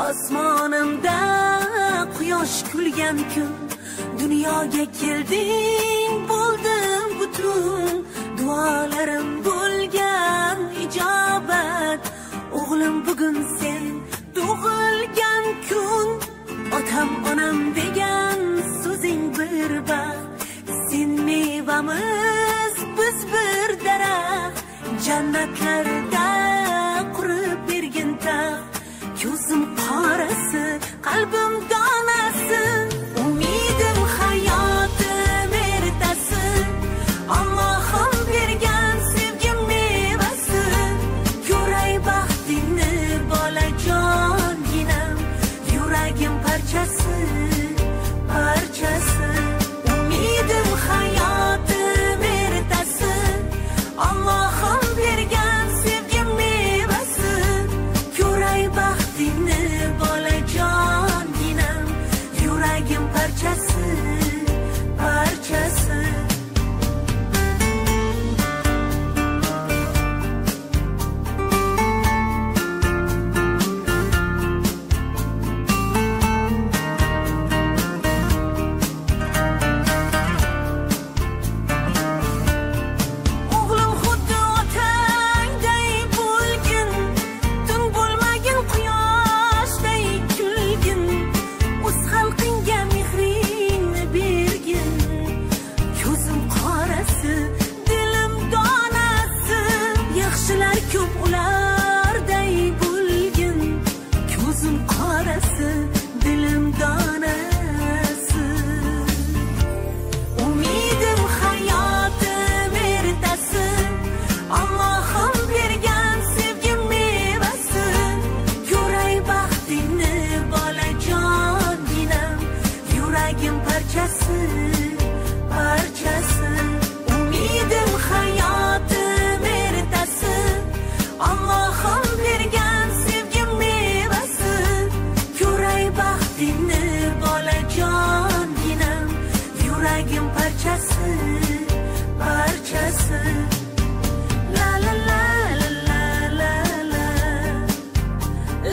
Osmonimda quyosh kulgan kun, dunyoga kelding, bo'ldim butun. Duolarim bo'lgan ijobat. O'g'lim bugun sen tug'ilgan kun. Otam onam degan so'zing bir baxt. Sen mevamiz, biz bir daraxt. Jannatlarda qurib bergin taxt. Ko'zim qorasi, qalbim donasi. Umidim hayotim ertasi. Allohim bergan sevgim mevasi. Ko'ray baxtingni bolajonginam, yuragim parchasi, parchasi. Umidim hayotim ertasi. Allohim bergan sevgim mevasi. Ko'ray baxtingni bolajonginam, yuragim parchasi, parchasi. O'g'lim xuddi otangday bo'lgin, tun bo'lmagin quyoshday kulgin. O'z xalqingga mehringni bergin. Ko'zim qorasi, dilim donasi. Yaxshilar ko'p ularday bo'lgin. Ko'zim qorasi, dilim donasi. Umidim hayotim ertasi. Allohim bergan sevgim mevasi. Ko'ray baxtingni bolajonginam, yuragim parchasi, parchasi. Umidim hayotim ertasi. Allohim bergan sevgim mevasi. Ko'ray baxtingni bolajonginam, yuragim parchasi, parchasi. La la la la la la.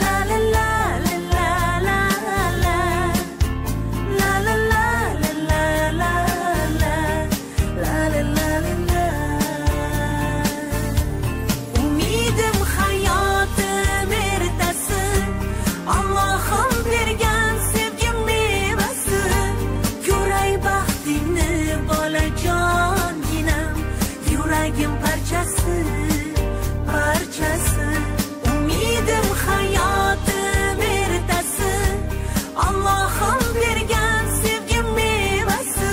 La la la la la la. La la la la la la. La la la la. Umidim hayotim ertasi. Allohim bergan sevgim mevasi. Ko'ray baxtingni bolajonginam, yuragim parchasi, parchasi. Umidim hayotim ertasi. Allohim bergan sevgim mevasi.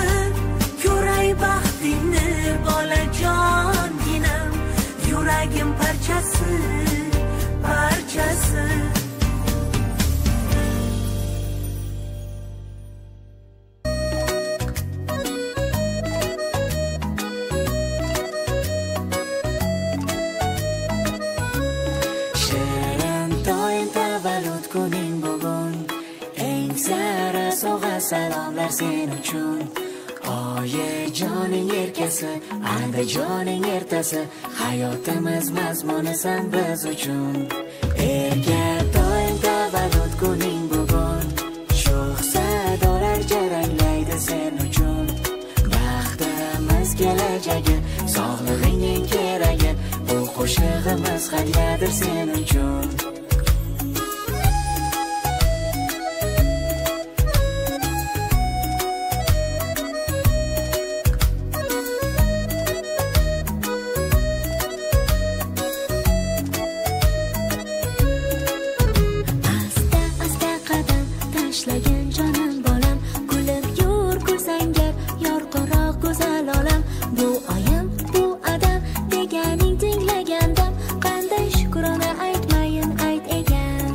Ko'ray baxtingni bolajonginam, yuragim parchasi, parchasi. Shirin toyim tavallud kuning bugun. Eng sara sovg'a salomlar sen uchun. Oyijoning erkasi, andijoning ertasi, hayotimiz mazmunisan biz uchun. Erka toyim tavallud kuning bugun. Sho'x sadolar jaranglaydi sen uchun. Baxtimiz kelajagi, sog'lig'ingning keragi, bu qo'shig'imiz hadyadir sen uchun. Asta asta qadam tashlagan jonim bolam, kulib yur kulsangar yorqinroq go'zal olam. Bu oyim, bu adam deganing tinglagandam, qanday shukrona aytmayin ayt ekan.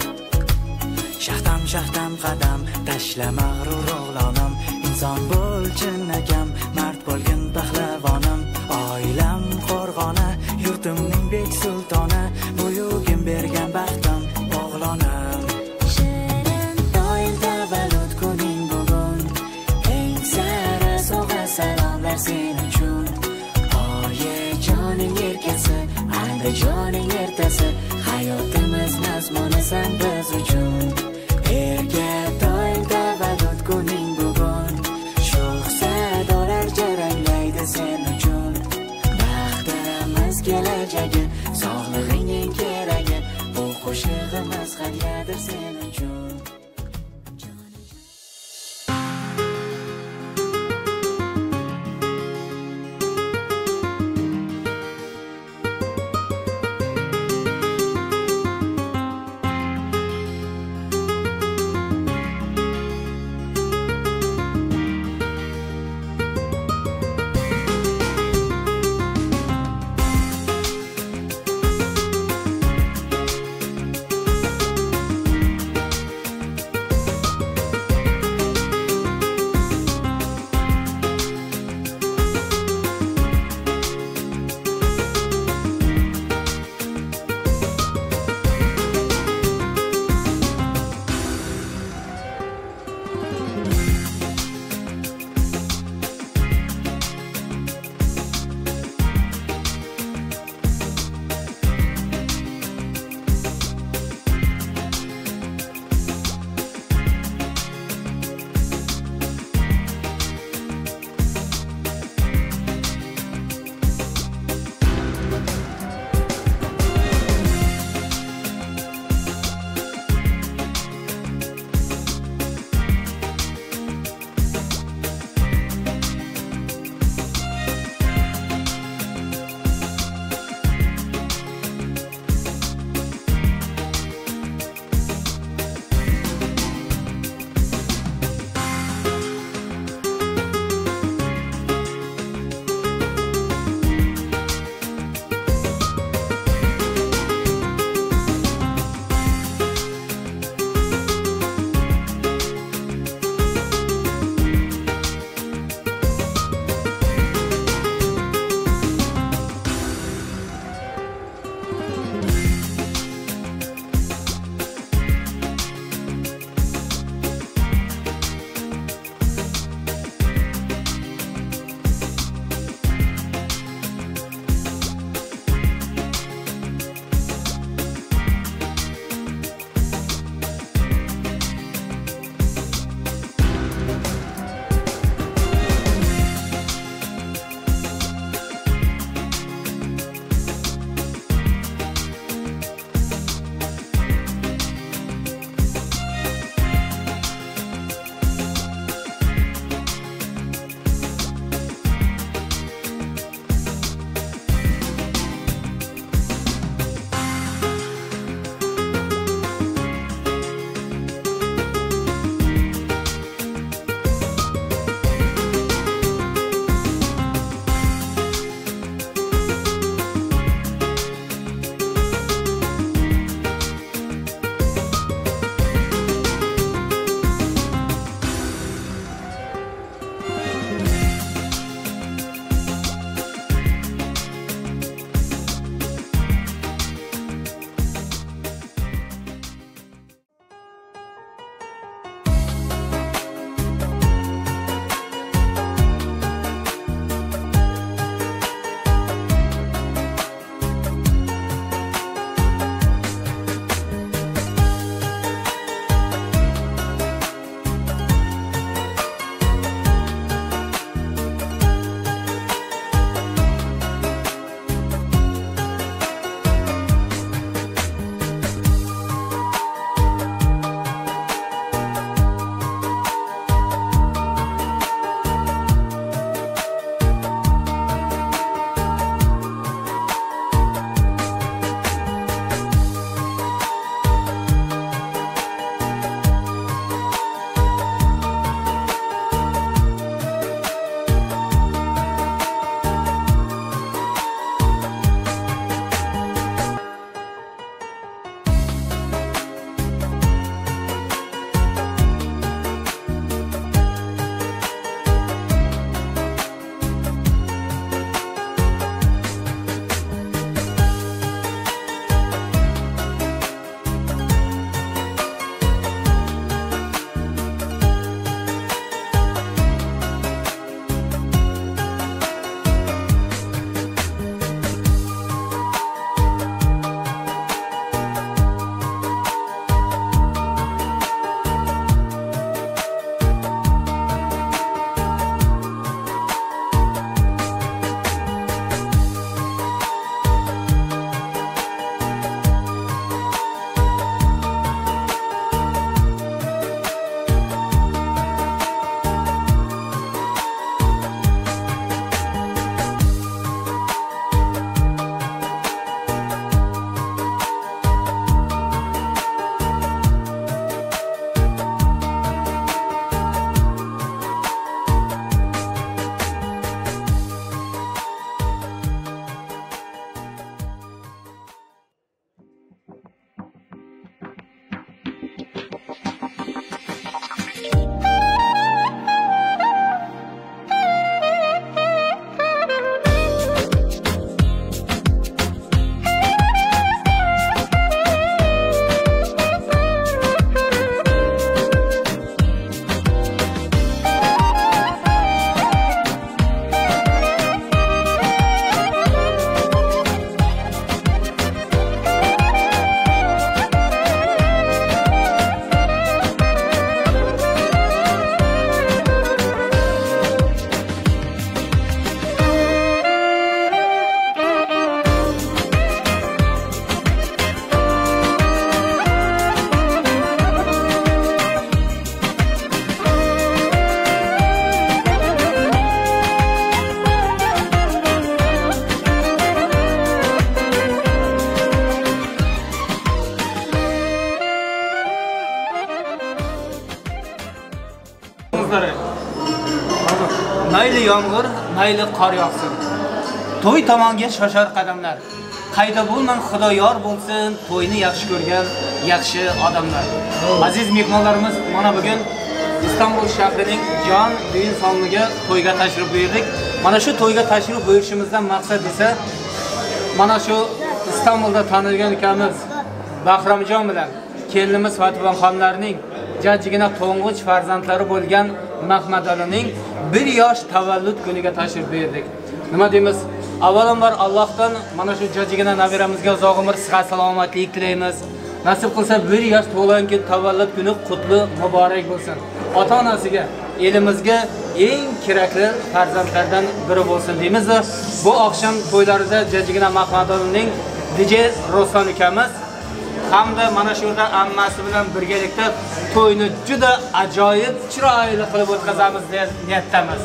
Shaxtam shaxtam qadam tashla mag'rur o'g'lonim, inson bo'l chinakam, mard bo'lgin pahlavonим. Oilam qo'rg'oni, yurtimning bek sultoni, buyugim bergan baxtim o'g'lonim. Shirin Doim tavallud kuning bugun. Eng sara sovg'a salomlar sen uchun. Oyijoning erkasi, andijoning ertasi, hayotimiz mazmunisan biz uchun. kelajagi, sog'lig'ingning keragi. Bu qo'shig'imiz hadyadir sen uchun. Mayli yomg'ir, mayli qor yog'sin. To'y tomonga shoshar qadamlar. Qayda bo'lmang, Xudo yor bo'lsin, to'yni yaxshi ko'rgan yaxshi odamlar. Aziz mehmonlarimiz, mana bugun Istanbul shahrining Jon düğün saloniga to'yga tashrif buyurdik. Mana shu to'yga tashrif buyurishimizdan maqsad esa mana shu Istanbulda tanilgan ukamiz Bahromjon bilan kelinimiz Fatimaxonlarning jajjigina to'ng'ich farzandlari bo'lgan Mahmadalining 1 yosh tavallud kuniga tashrif buyurdik. Nima deymiz? Avvalambor Allohdan mana shu jajjigina nabiramizga uzoq umr, sihat, salomatlik tilaymiz. Nasib qilsa 1 yosh to'lgan kun tavallud kuni qutli muborak bo'lsin. Ota-onasiga, elimizga eng kerakli farzandlardan biri bo'lsin deymiz. Bu oqshom to'ylarida jajjigina Mahmadalining DJ Ruslan ukamiz hamda mana shu yerda ammasi bilan birgalikda to'yni juda ajoyib, chiroyli qilib o'tkazamiz degan niyatdamiz.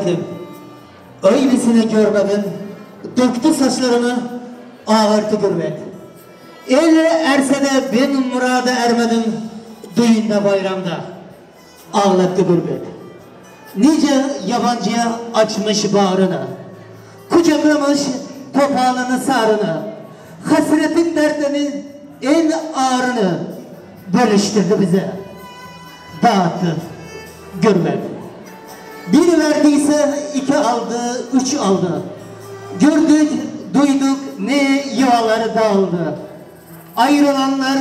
Görmedim. Öylesine görmedim. Döktü saçlarını, ağarttı gurbet. El erse de ben murada ermedim. Düğünde bayramda ağlattı gurbet. Nice yabancıya açmış bağrını, kucaklamış topağını sarını, hasretin derdinin en ağırını bölüştürdü bize, dağıttı gurbet. Bir verdiyse iki aldı, üç aldı. Gördük, duyduk ne yuvaları dağıldı. Ayrılanlar,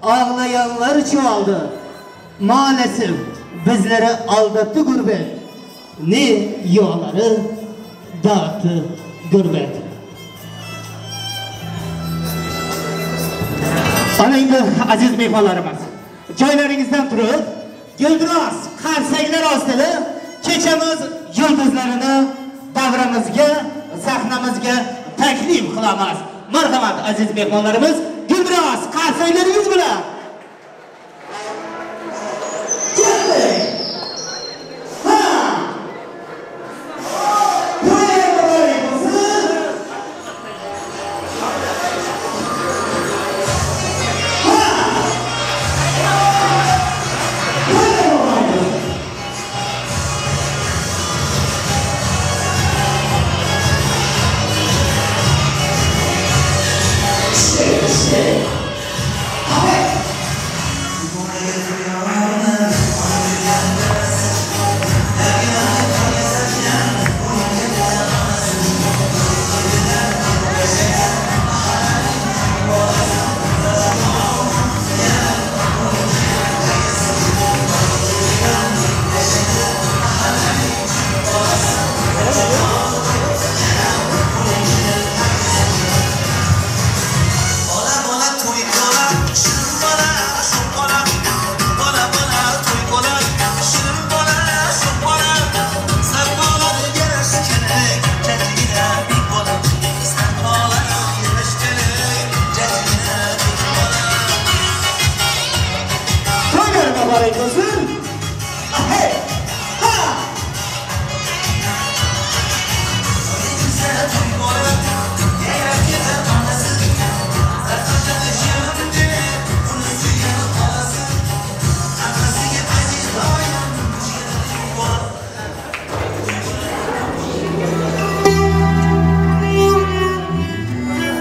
ağlayanlar çoğaldı. Maalesef bizleri aldattı gurbet. Ne yuvaları dağıttı gurbet. Ana endi aziz mehmonlarimiz, joylaringizdan turib, guldiroz qarsaklar ostida kechamiz yulduzlarini davramizga, sahnamizga taklif qilamiz. Marhamat aziz mehmonlarimiz, guldiroz qarsaklaringiz bilan.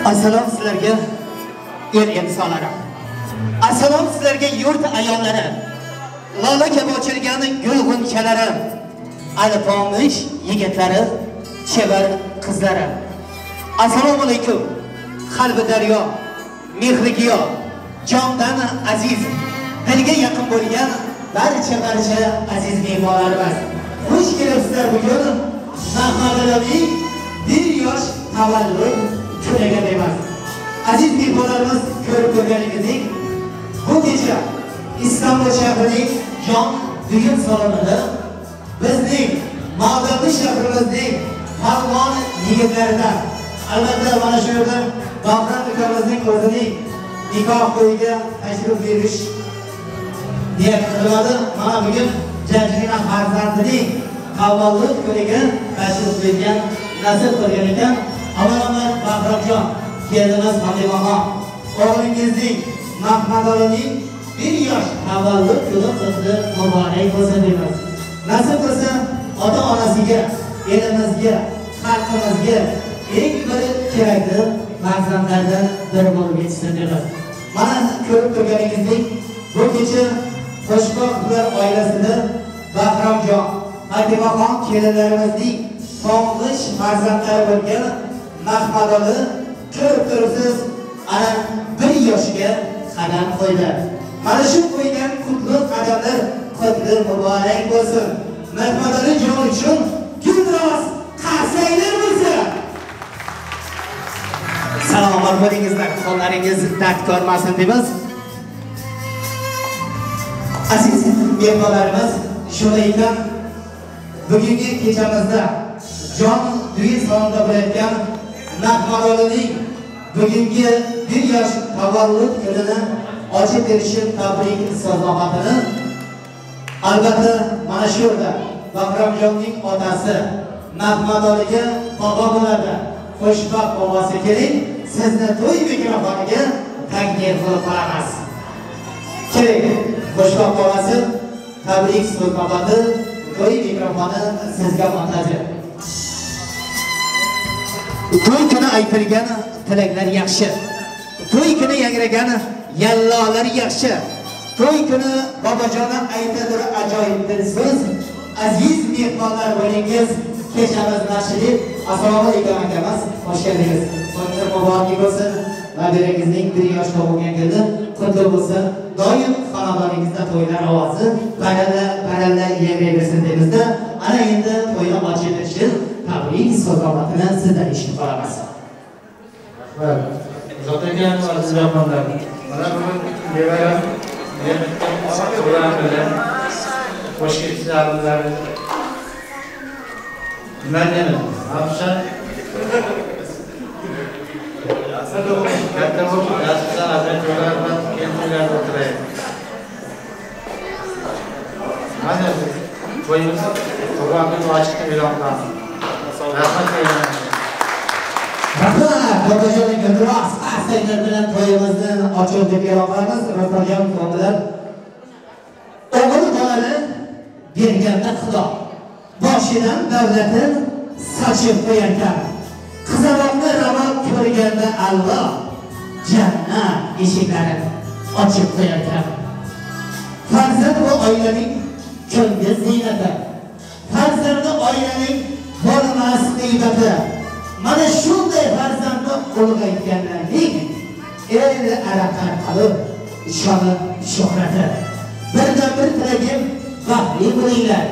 Assalom sizlarga el insonlari. Assalom sizlarga yurt ayollari. Lola kabi ochilgan gul g'unchalari, alpomish yigitlari, chevar qizlari. Assalomu alaykum. Qalbi daryo, mehri giyo, jondan aziz, dilga yaqin bo'lgan barcha aziz mehmonlarimiz. Xush kelibsizlar bugun Mahmadalining bir yosh tavallud kuniga deymiz. Aziz mehmonlarimiz, ko'rib ko'rganingizdek, bu kecha Istanbul shahrining jon düğün salonida bizning Ma'dani shahrimizning palvon yigitlaridan, albatta mana shu yerda Bahrom ukamizning o'zining nikoh to'yiga tashrif buyurish niyat qilinadi. Mana bugun jajjigina farzandining tavallud kuniga tashrif buyurgan nasib qilgan ekan. Avvalambor Bahromjon, kelinimiz Fatimaxon, o'g'lingizning Mahmadalining bir yosh tavallud kuni qutli muborak bo'lsin deymiz. Nasib qilsa ota-onasiga, elimizga, xalqimizga eng bir kerakli farzandlardan biri bo'lib yetishsin deymiz. Mana ko'rib turganingizdek, bu kecha Qo'shboqlar oilasida Bahromjon, Fatimaxon kelinlarimizning to'ng'ich farzandlari bo'lgan Mahmadali ko'rib turibsiz, ana bir yoshga qadam qo'ydi. Mana shu qo'ygan qutli qadamlar qutli muborak bo'lsin. Mahmadali jon uchun gulroz qarsaklar bo'lsin. Salomat bo'lingizlar, qo'llaringiz dard ko'rmasin deymiz. Aziz mehmonlarimiz, shunday ekan bugungi kechamizda jon düğün salonida bo'layotgan Mahmadalining bugungi bir yosh tavallud kunini ochib berishi tabrik sovg'atini albatta mana shu yerda Bahromjonning otasi Mahmadoliga bobo bo'ladi. Xushbaxt bobosi keling, sizni to'y mikrofoniga taqdim qilib qolamiz. Keling, xushbaxt bobosi, tabrik so'z navbati, to'y mikrofoni sizga muntazir. To'y kuni aytilgan tilaklar yaxshi. To'y kuni yangragan yallolar yaxshi. To'y kuni bobojoni aytadir ajoyib dil so'z. Aziz mehmonlar bo'lingiz, kechamiz nashrib. Assalomu alaykum akamiz, xush keldingiz. To'yingiz muborak bo'lsin. Nabirangizning 1 yosh tug'ilgan kuni qutli bo'lsin. Doim xonadoningizda to'ylar ovozi baralla baralla yangrayversin deymizda. Ana endi to'yni ochilishi tabrik so'zlarini sizdan eshitib qolamiz. Rahmat. Zot aka va aziz mehmonlar. Mana bugun nevaram tug'ilgan bilan xoş geldiniz. Meryem, Hamşa. Katta bo'lib, yaxshisan, azizlar bilan keling o'tiraylik. Mana to'yimiz tug'ilgan kun ochiq e'lon qilamiz. Rahmat aytaman. Rahmat, bobojoning iltimos ahsanglar bilan to'yimizni ochiq deb e'lon qilamiz. Ro'zxon ko'ngillar. O'g'il bolani berganda Xudo boshidan davlati sochib qo'yarkan. Qizaloqni ravo ko'rganda Alloh jannat eshiklarini ochib qo'yarkan. Farzand bu oilaning ko'ngil ziynati. Farzandni oilaning bo'lmas qiymati. Mana shunday farzandni ulg'aytganlarning el araqa qilib shoni shuhrati. Birdan bir tilagim baxtli bo'linglar.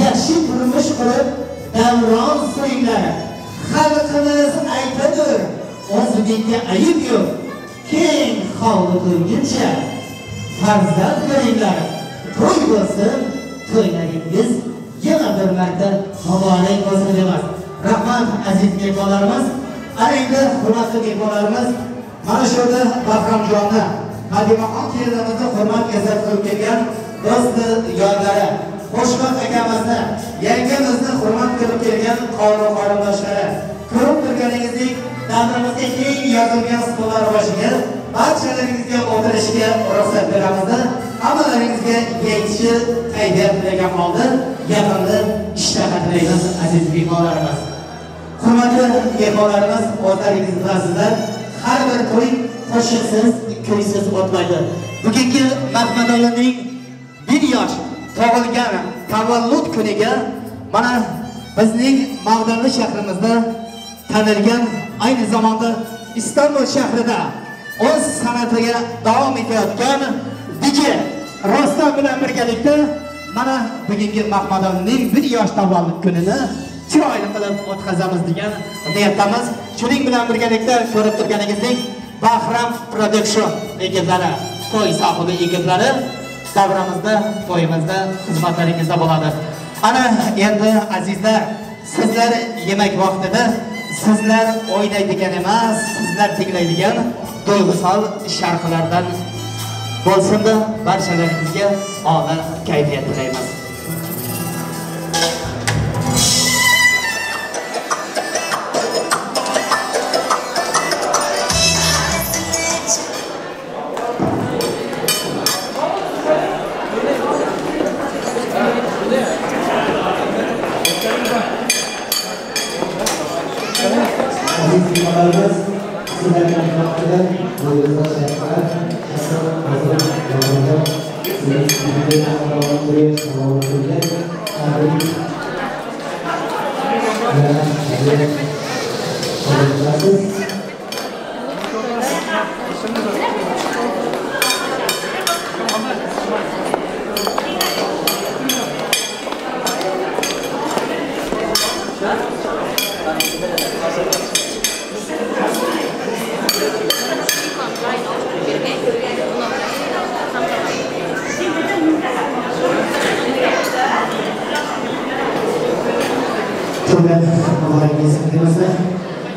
Yaxshi turmush qurib davron suringlar. Xalqimiz aytadir, o'zbekka ayib yo'q. Keng hovli to'yguncha farzand ko'ringlar. To'y bo'lsin, to'ylaringiz yana bir marta muborak bo'lsin deymiz. Rahmat aziz mehmonlarimiz. Ana endi hurmatli mehmonlarimiz, mana shu yerda Bahromjonni, Madimaxon kelinimizni hurmat izzat qilib kelgan do'sti yorlari, Xushbaxt akamizni, yangamizni hurmat qilib kelgan qavm qarindoshlari, ko'rib turganingizdek davrimizga keng yozilgan stollar boshiga barchalaringizga o'tirishga ruxsat beramiz. Hammalaringizga yaxshi kayfiyat tilagan holda yaqinda ishtaha tilaymiz aziz mehmonlarimiz. Hurmatli mehmonlarimiz, o'zlaringiz bilasizlar, har bir to'y qo'shiqsiz, kuysiz o'tmaydi. Bugungi Mahmadolining 1 yosh tug'ilgan tavallud kuniga mana bizning Mag'dani shahrimizda tanilgan, ayni zamonda Istanbul shahrida o'z san'atiga davom etayotgan DJ Rostam bilan birgalikda mana bugungi Mahmadolining 1 yosh tavallud kunini chiroyli qilib o'tkazamiz degan niyatdamiz. Shuning bilan birgalikda ko'rib turganingizdek Bahram Production ekiplari, to'y sohibi ekiplari davramizda, to'yimizda xizmatlaringizda bo'ladi. Ana endi azizlar, sizlar yemak vaqtida sizlar o'ynaydigan emas, sizlar tinglaydigan duyg'usal sharhlardan bo'lsin-da, barchalaringizga omad kayfiyat tilaymiz. Aziz mehmonlarimiz, sizlarga vaqtida duyg'usal sharhlar,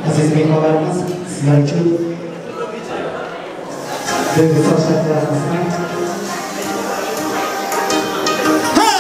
aziz mehmonlarimiz, sizlar uchun duyg'usal sharhlarimizni. Ha!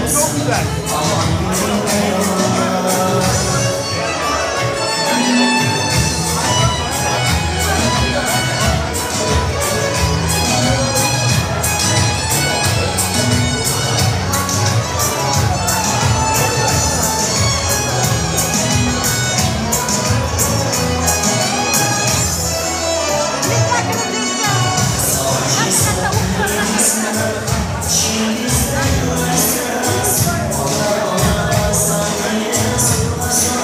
We'll be right back.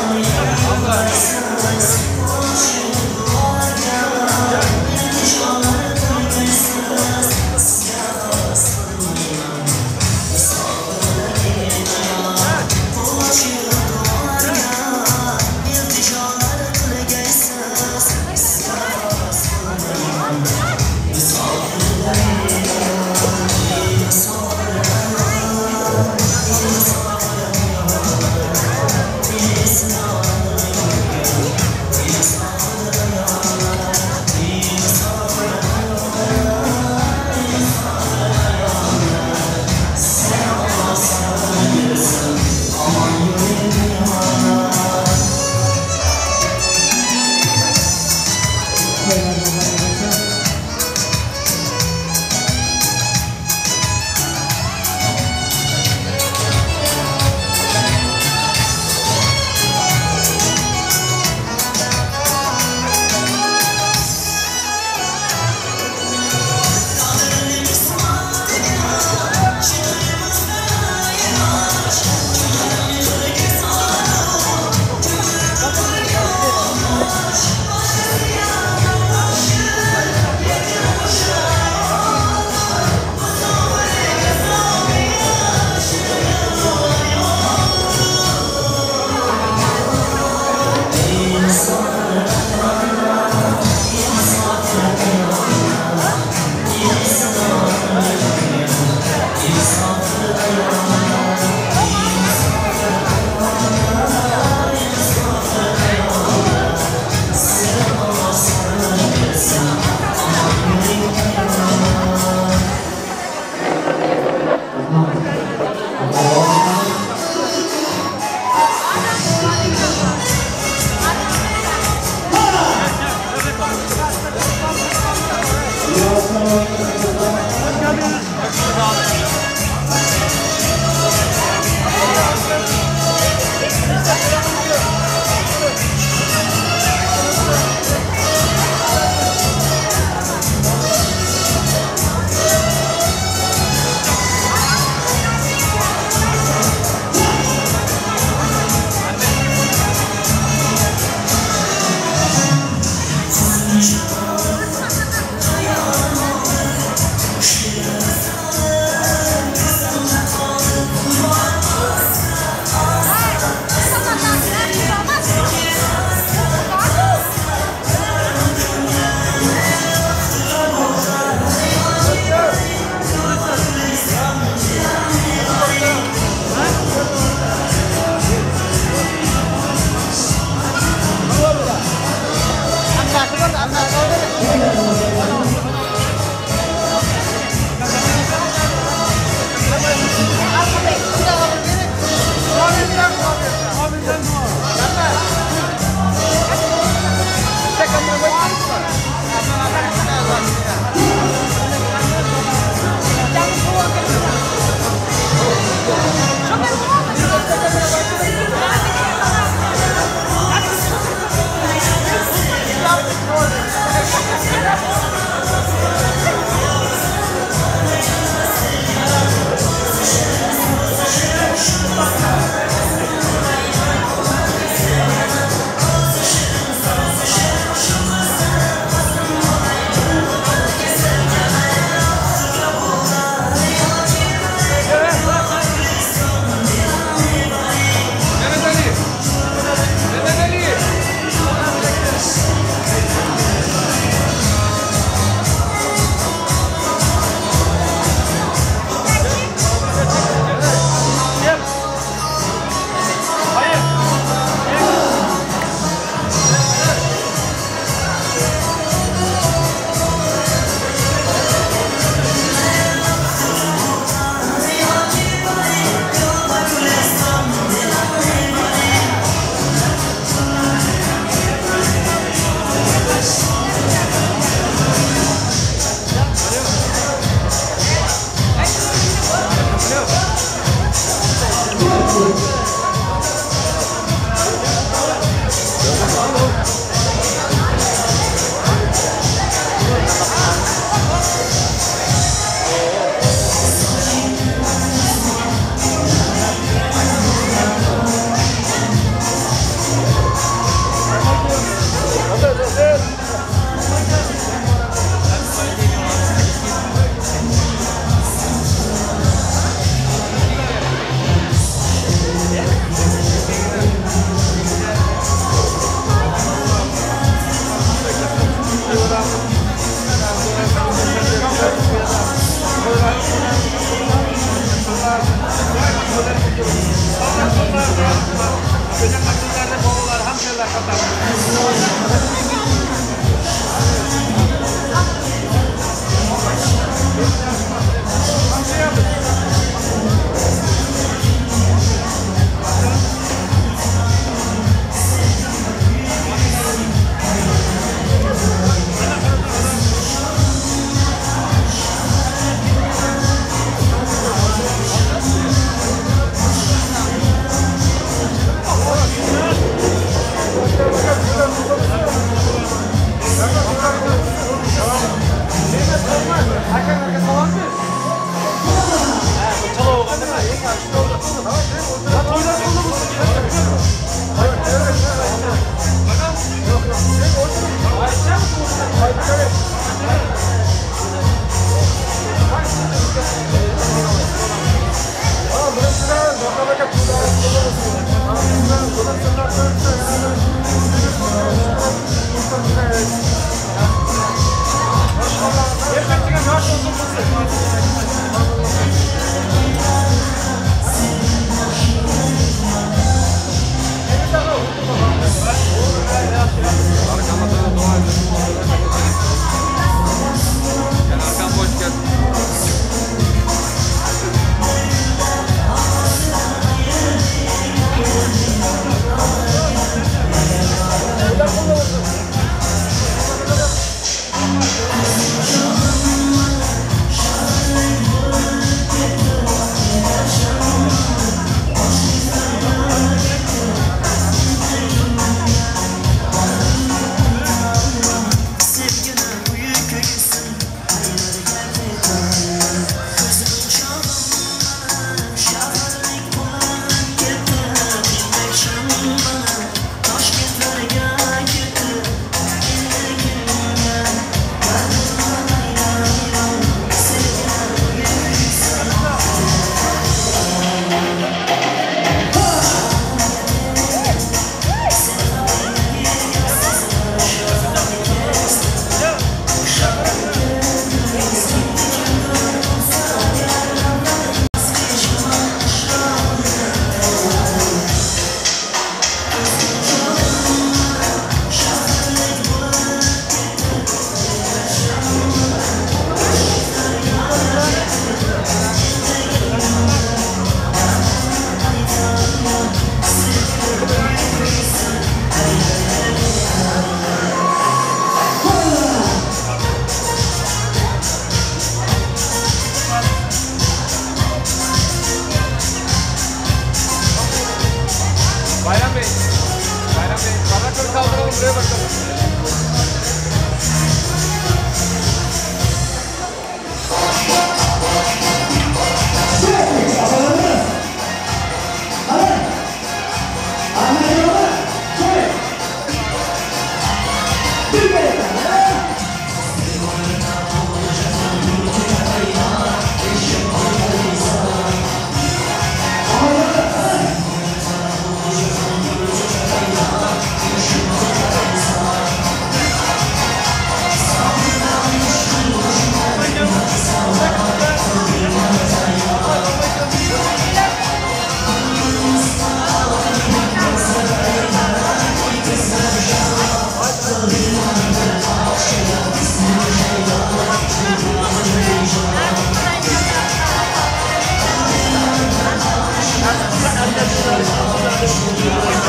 We'll be right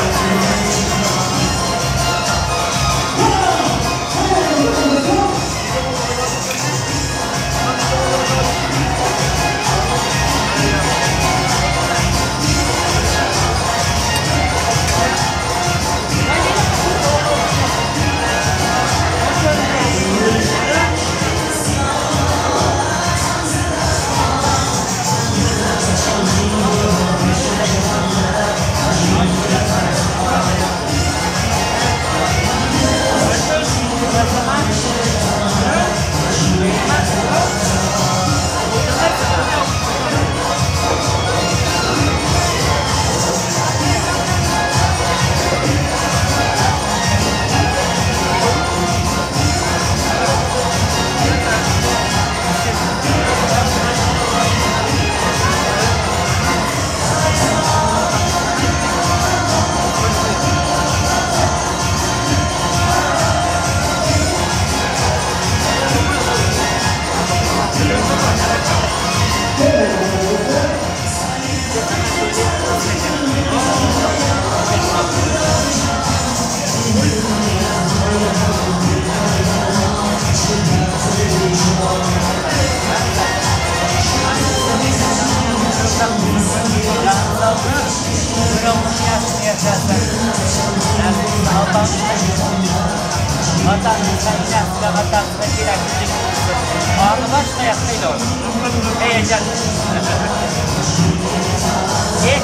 back. Vatanımıza kerakli. Ağırlı başla yaptıydı o. Heyecan. Geç.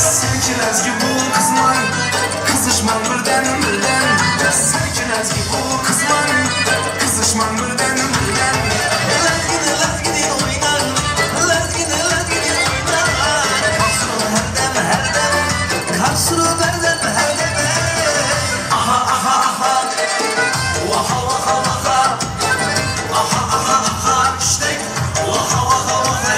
Sen ki bu kızman, kızışman birden birden. Sen ki bu kızman, kızışman birden birden. Lazgini lazgini oynar, lazgini lazgini oynar. Karsuru her dem her dem, karsuru berdem her dem. Aha aha aha, vaha vaha vaha. Aha aha aha, işte vaha vaha vaha.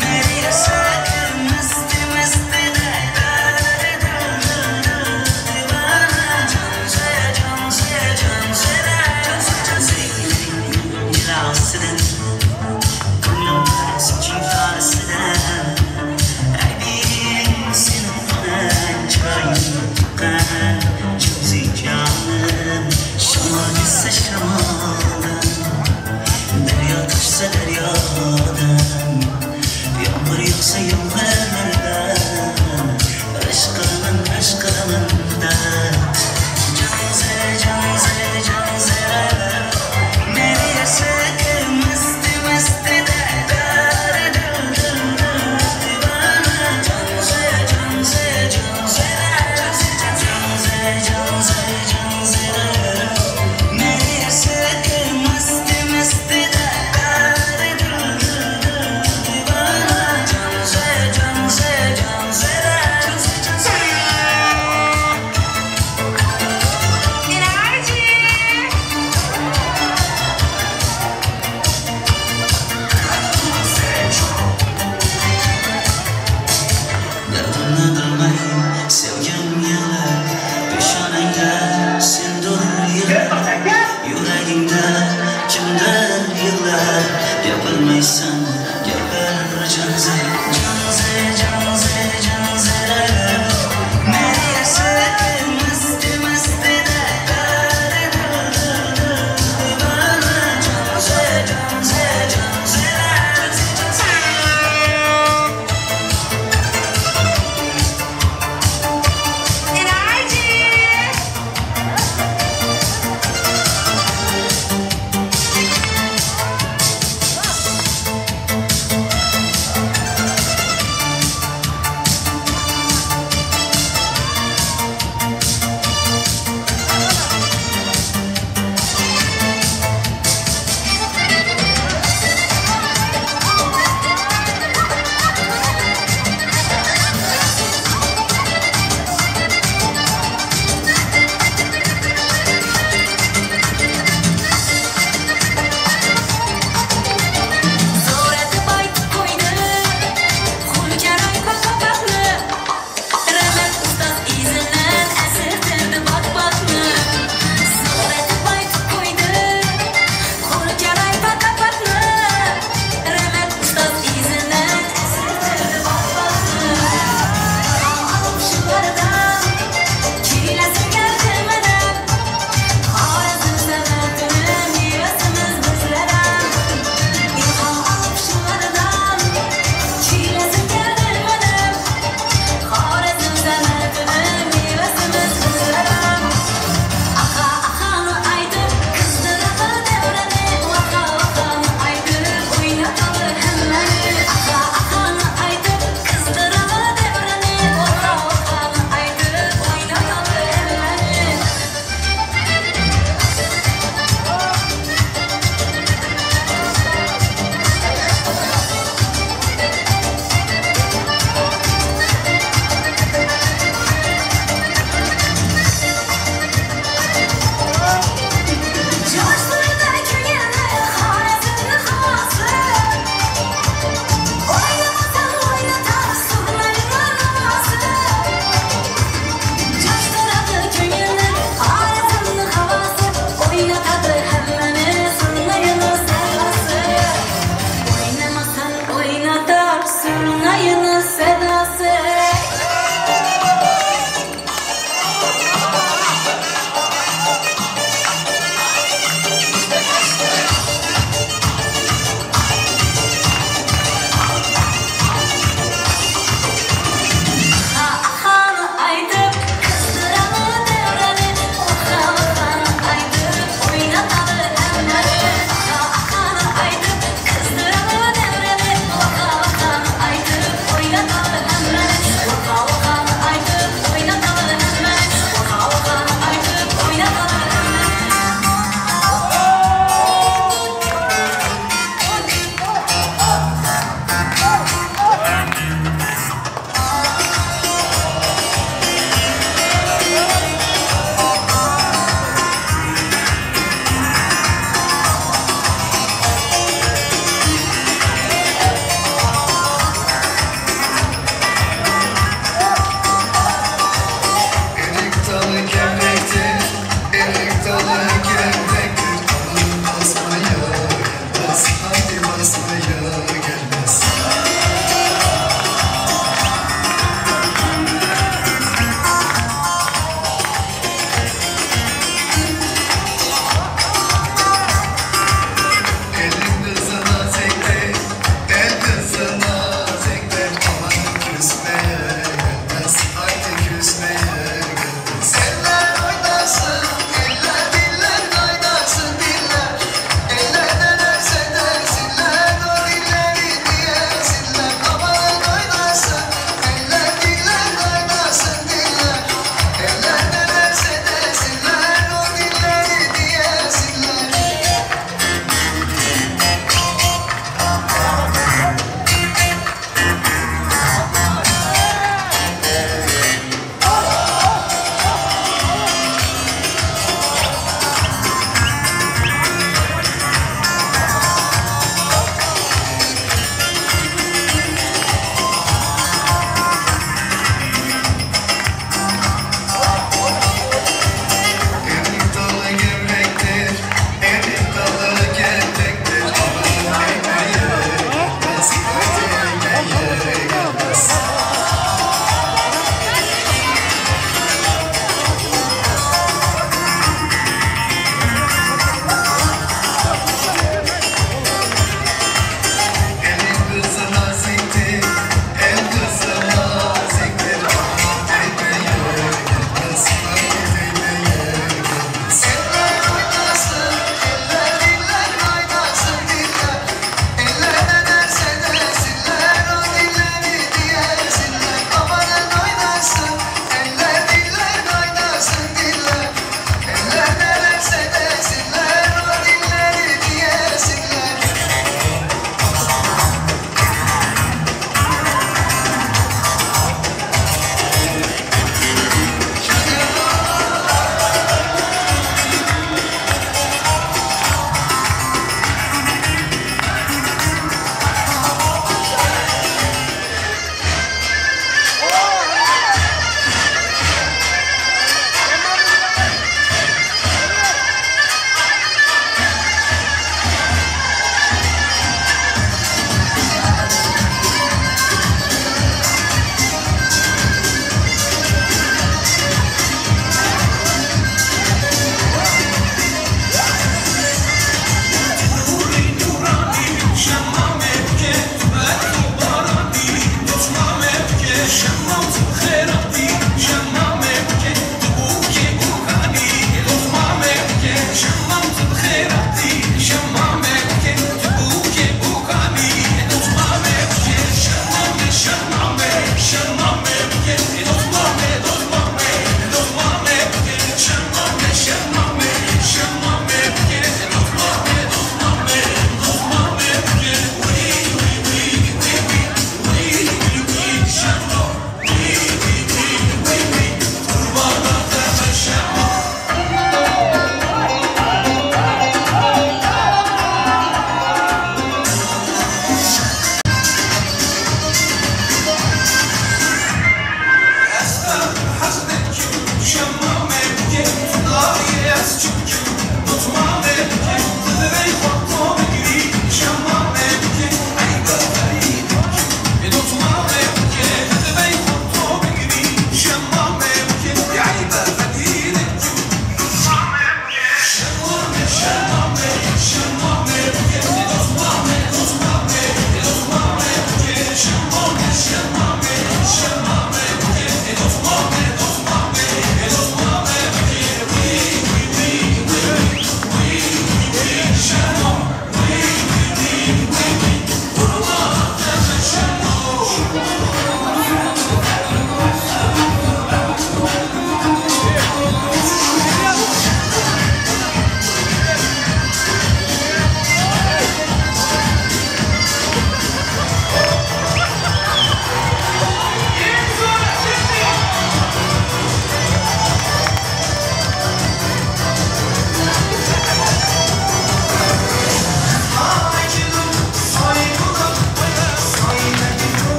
मेरी रसा मस्त मस्त।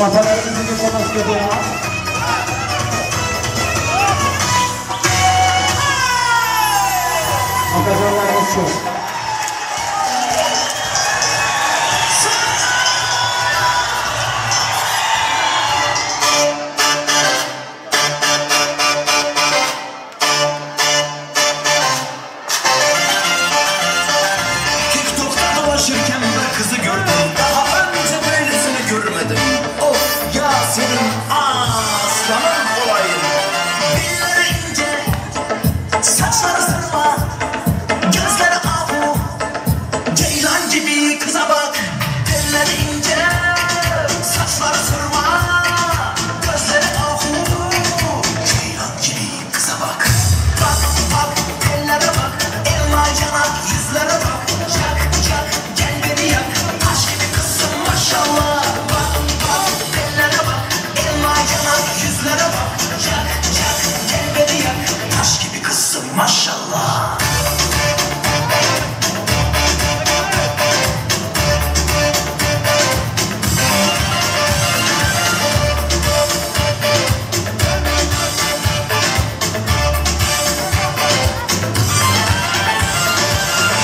Opalarimizga qo'mashga duo. Opajonlarimiz shu. TikTok'ta dolaşırken bir kızı gördüm. Daha önce böylesini görmedim. Of ya senin aslanın olayım. Dilleri ince, saçları sırma, gözleri ahu, ceylan gibi kıza bak. Telleri ince, saçları sırma, gözleri ahu, ceylan gibi kıza bak. Bak bak tellere bak, elma yanak yüzlere bak. Yak yak gel beni yak, taş gibi kızsın maşallah. Bak bak tellere bak, elma yanak yüzlere bak. Yak yak gel beni yak, taş gibi kızsın maşallah.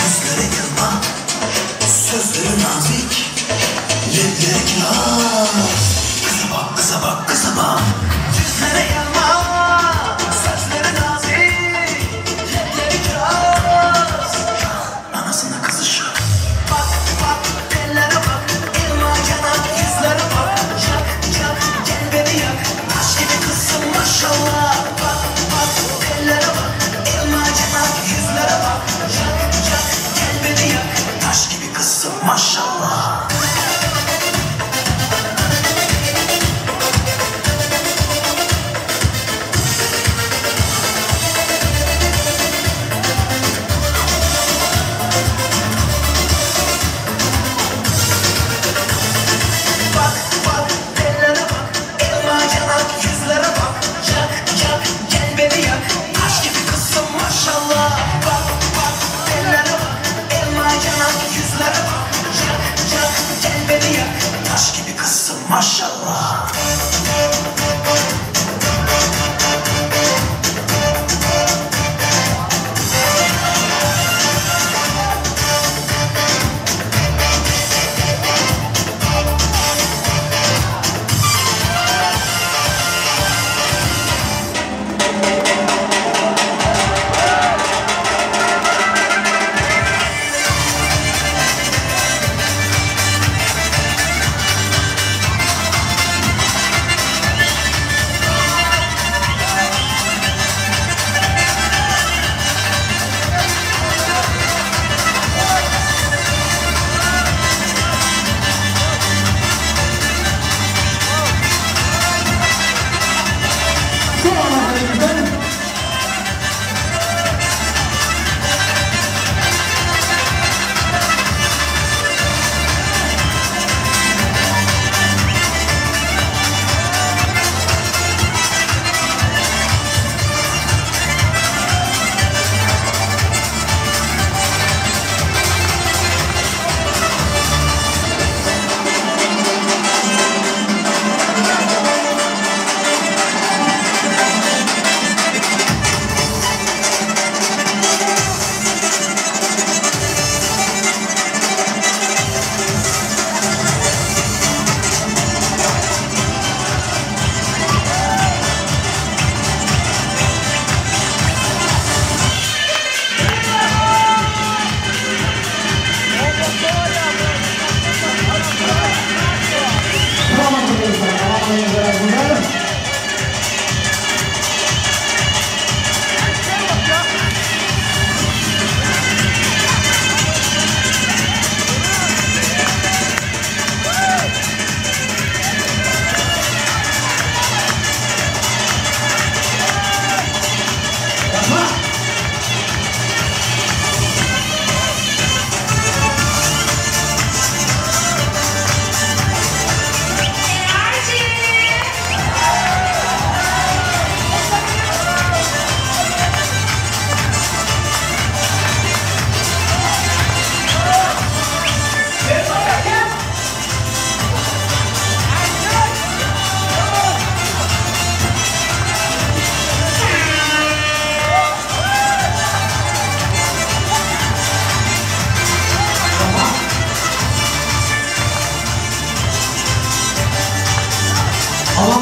Yüzleri elma, sözleri nazik, lepleri kiraz. Kıza bak, kıza bak, kıza bak. Yüzleri elma, sözleri nazik, lepleri kiraz. Anasına kızışı. Bak bak tellere bak, elma yanak yüzlere bak. Yak yak gel beni yak, taş gibi kızsın maşallah. Bak bak tellere bak, elma yanak yüzlere bak. Yak yak gel beni yak, taş gibi kızsın maşallah. Bak bak tellere bak, elma yanak yüzlere bak. Yak yak gel beni yak, taş gibi kızsın maşallah. Bak bak tellere bak, elma yanak yüzlere bak. Yak yak gel beni yak, taş gibi kızsın maşallah.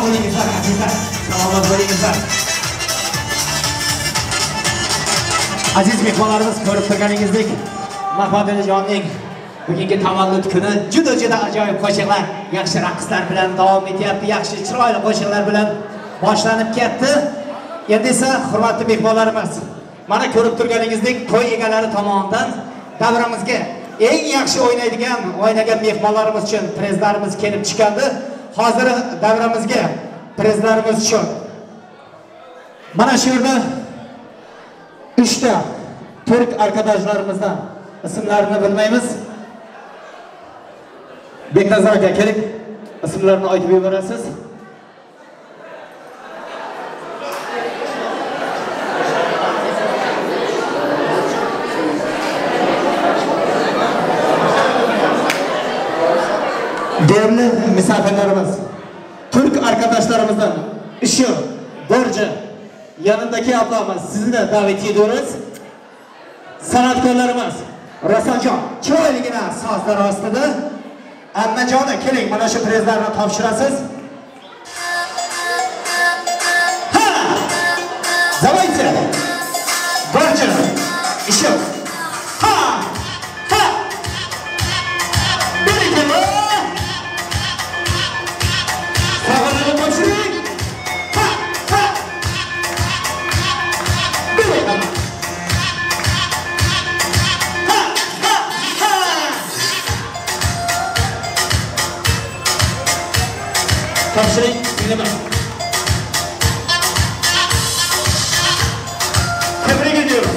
Bo'lingizlar azizlar, salomat bo'lingizlar. Aziz mehmonlarimiz, ko'rib turganingizdek Mahmadalijonning bugungi tavallud kuni juda-juda ajoyib qo'shiqlar, yaxshi raqslar bilan davom etyapti, yaxshi chiroyli qo'shiqlar bilan boshlanib ketdi. Endi esa hurmatli mehmonlarimiz, mana ko'rib turganingizdek to'y egalari tomonidan davramizga eng yaxshi o'ynaydigan, o'ynagan mehmonlarimiz uchun prezlarimiz kelib chiqadi. Hozir davramizga prezlarimiz uchun mana shu yerda 3 ta turk arkadaşlarımızdan ismlarini bilmaymiz. Beknazar aka keling, ismlarini aytib yuborasiz. Değerli misafirlerimiz, Türk arkadaşlarımızdan Işıl, Borcu, yanındaki ablamız, sizi de davet ediyoruz. Sanatkarlarımız, Rasanjon, chiroyligina sozlar ostida. Ammajoni keling, mana shu prezlarni topshirasiz. Ha! Давайте! Borcu, Işıl. Ha! Ha! Birlikte! Topshiring, bilaman. Tebrik ediyorum.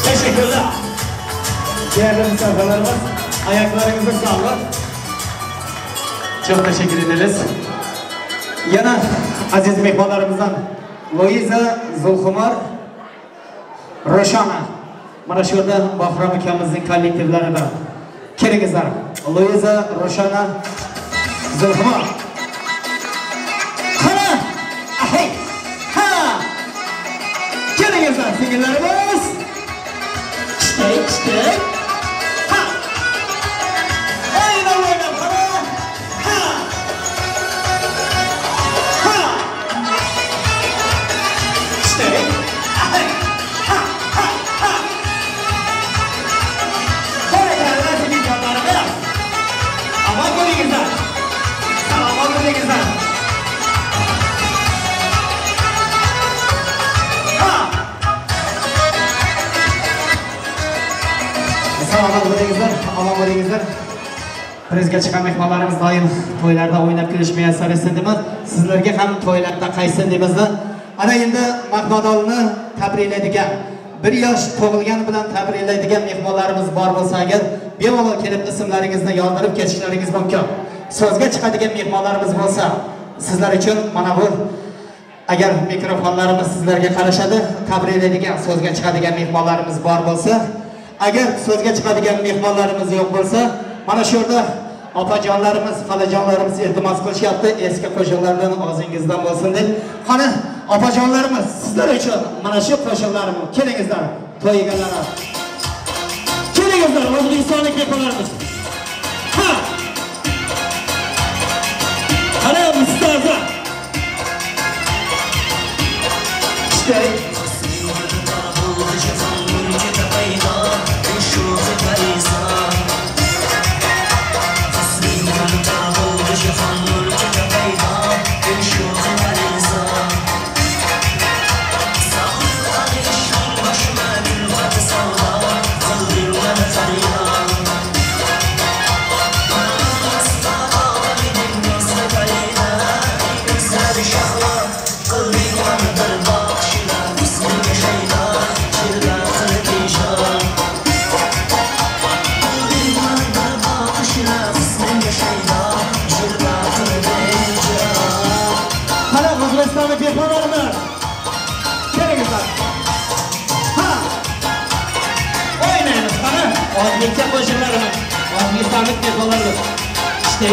Teşekkürler. Değerli misafirlerimiz, ayaklarınıza sağlık. Çok teşekkür ederiz. Yana aziz mehmonlarimizdan Luiza, Zulxumar, Roshana. Mana shu yerda Bahrom akamizning kollektivlaridan. Kelingizlar. Luiza, Roshana, Zulxumar. Qani! Ahay! Ha! Kelingizlar, singillarimiz. Kichik. Ha! O'ynab, o'ynab, qani! Ha! Ha! Kichik. Ahay! Ha! Ha! Ha! Barakalla singillarimiz. Omon bo'lingizlar. Salomat bo'lingizlar. Salomat bo'lingizlar, omon bo'lingizlar. Prezga chiqqan mehmonlarimiz doim to'ylarda o'ynab kulish muyassar etsin deymiz. Sizlarga ham to'ylarda qaytsin deymizda. Ana endi Mahmadolni tabriklaydigan, bir yosh tug'ilgani bilan tabriklaydigan mehmonlarimiz bor bo'lsa agar, bemalol kelib ismlaringizni yozdirib ketishlaringiz mumkin. So'zga chiqadigan mehmonlarimiz bo'lsa, sizlar uchun mana bu agar mikrofonlarimiz sizlarga qarashadi, tabriklaydigan, so'zga chiqadigan mehmonlarimiz bor bo'lsa, agar so'zga chiqadigan mehmonlarimiz yo'q bo'lsa, mana shu yerda opajonlarimiz, xolajonlarimiz iltimos qilishyapti, eski qo'shiqlardan og'zingizdan bo'lsin deb. Qani opajonlarimiz, sizlar uchun mana shu qo'shiqlarimiz, kelingizlar, to'y egalari. Kelingizlar, O'zbekistonlik mehmonlarimiz. Ha! Qani Mustafa. İşte Başıma bir batı sallar, kıldırma. O'zbekcha qo'shiqlarimiz, o'zbekistonlik mehmonlarimiz. İşte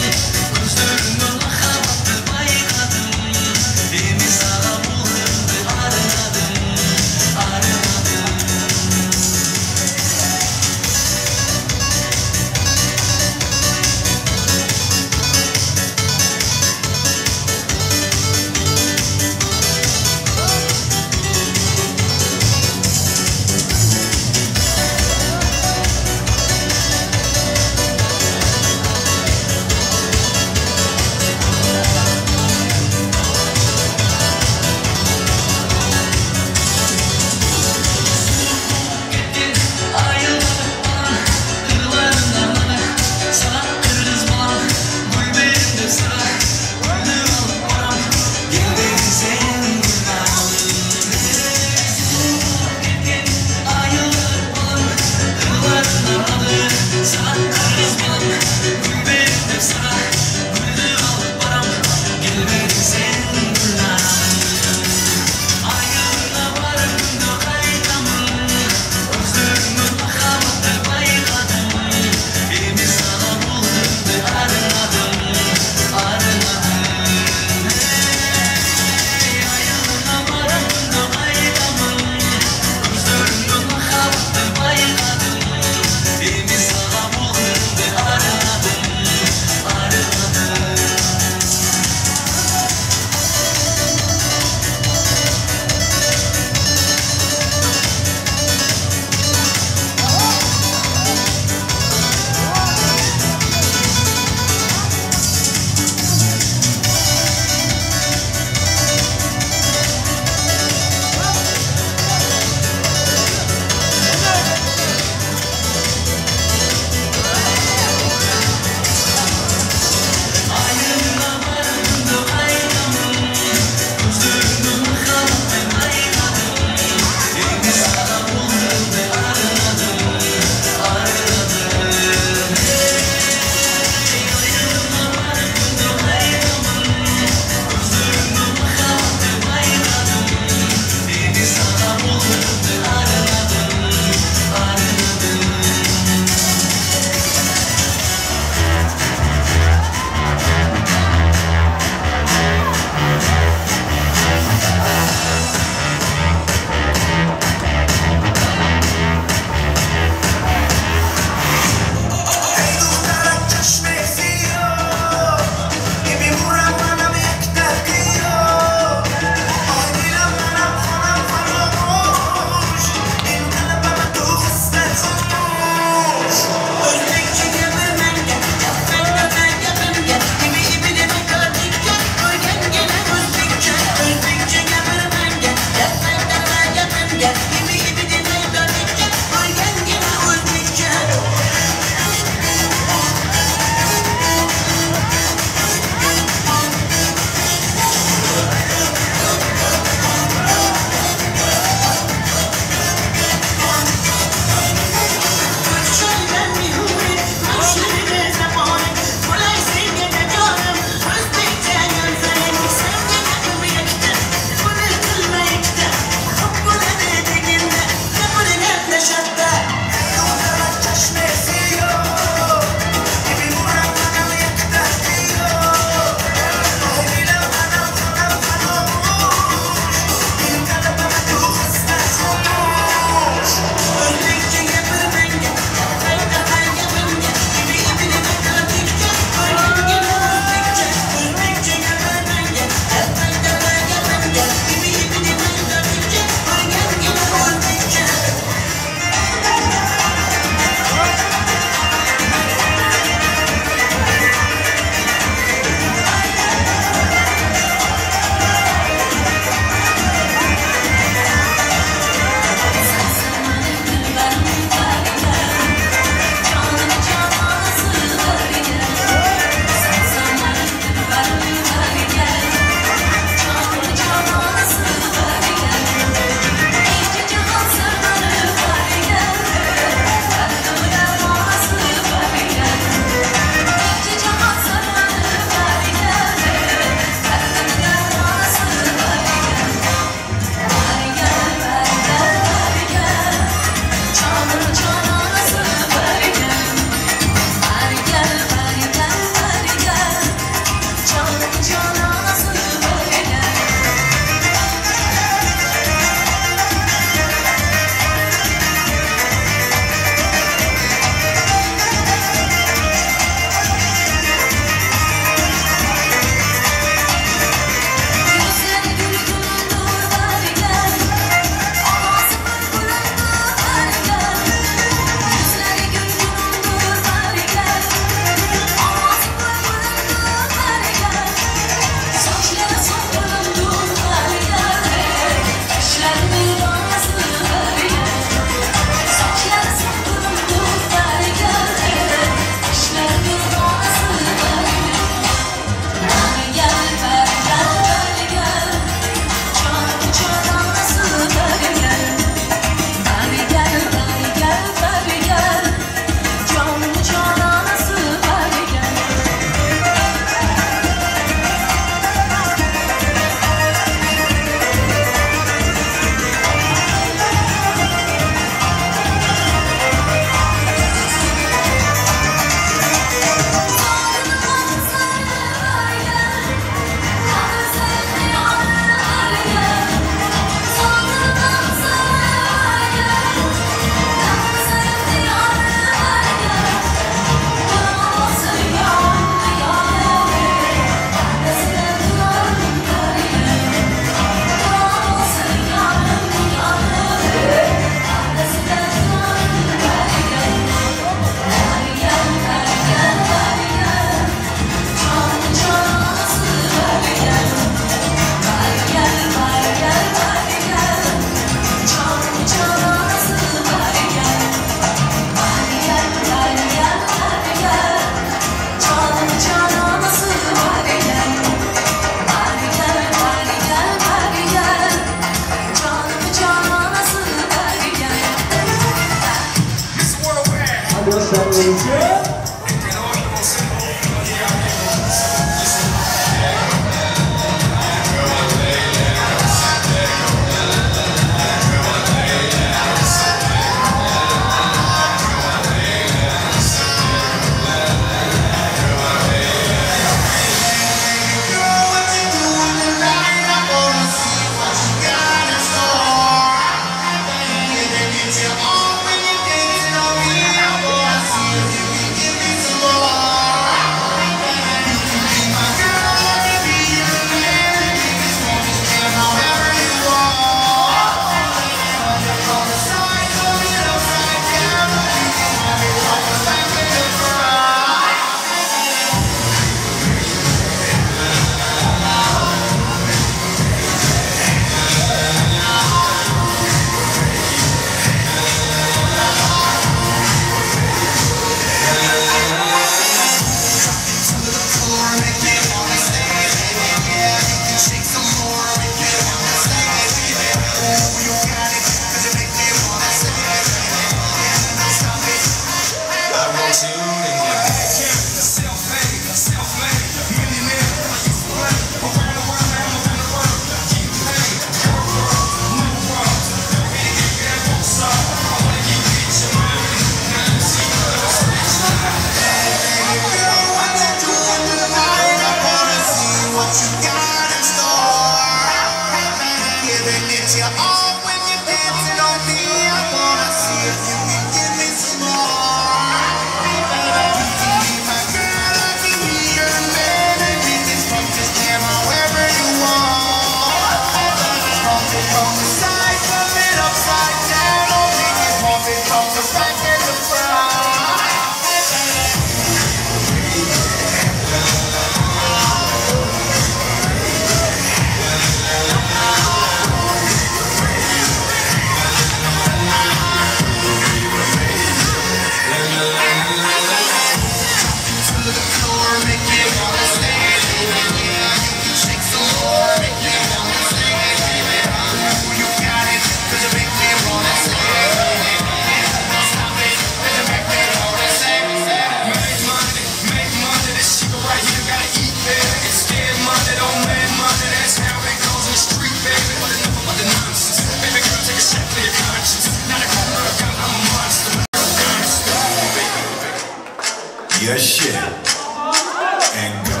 Your shit and go.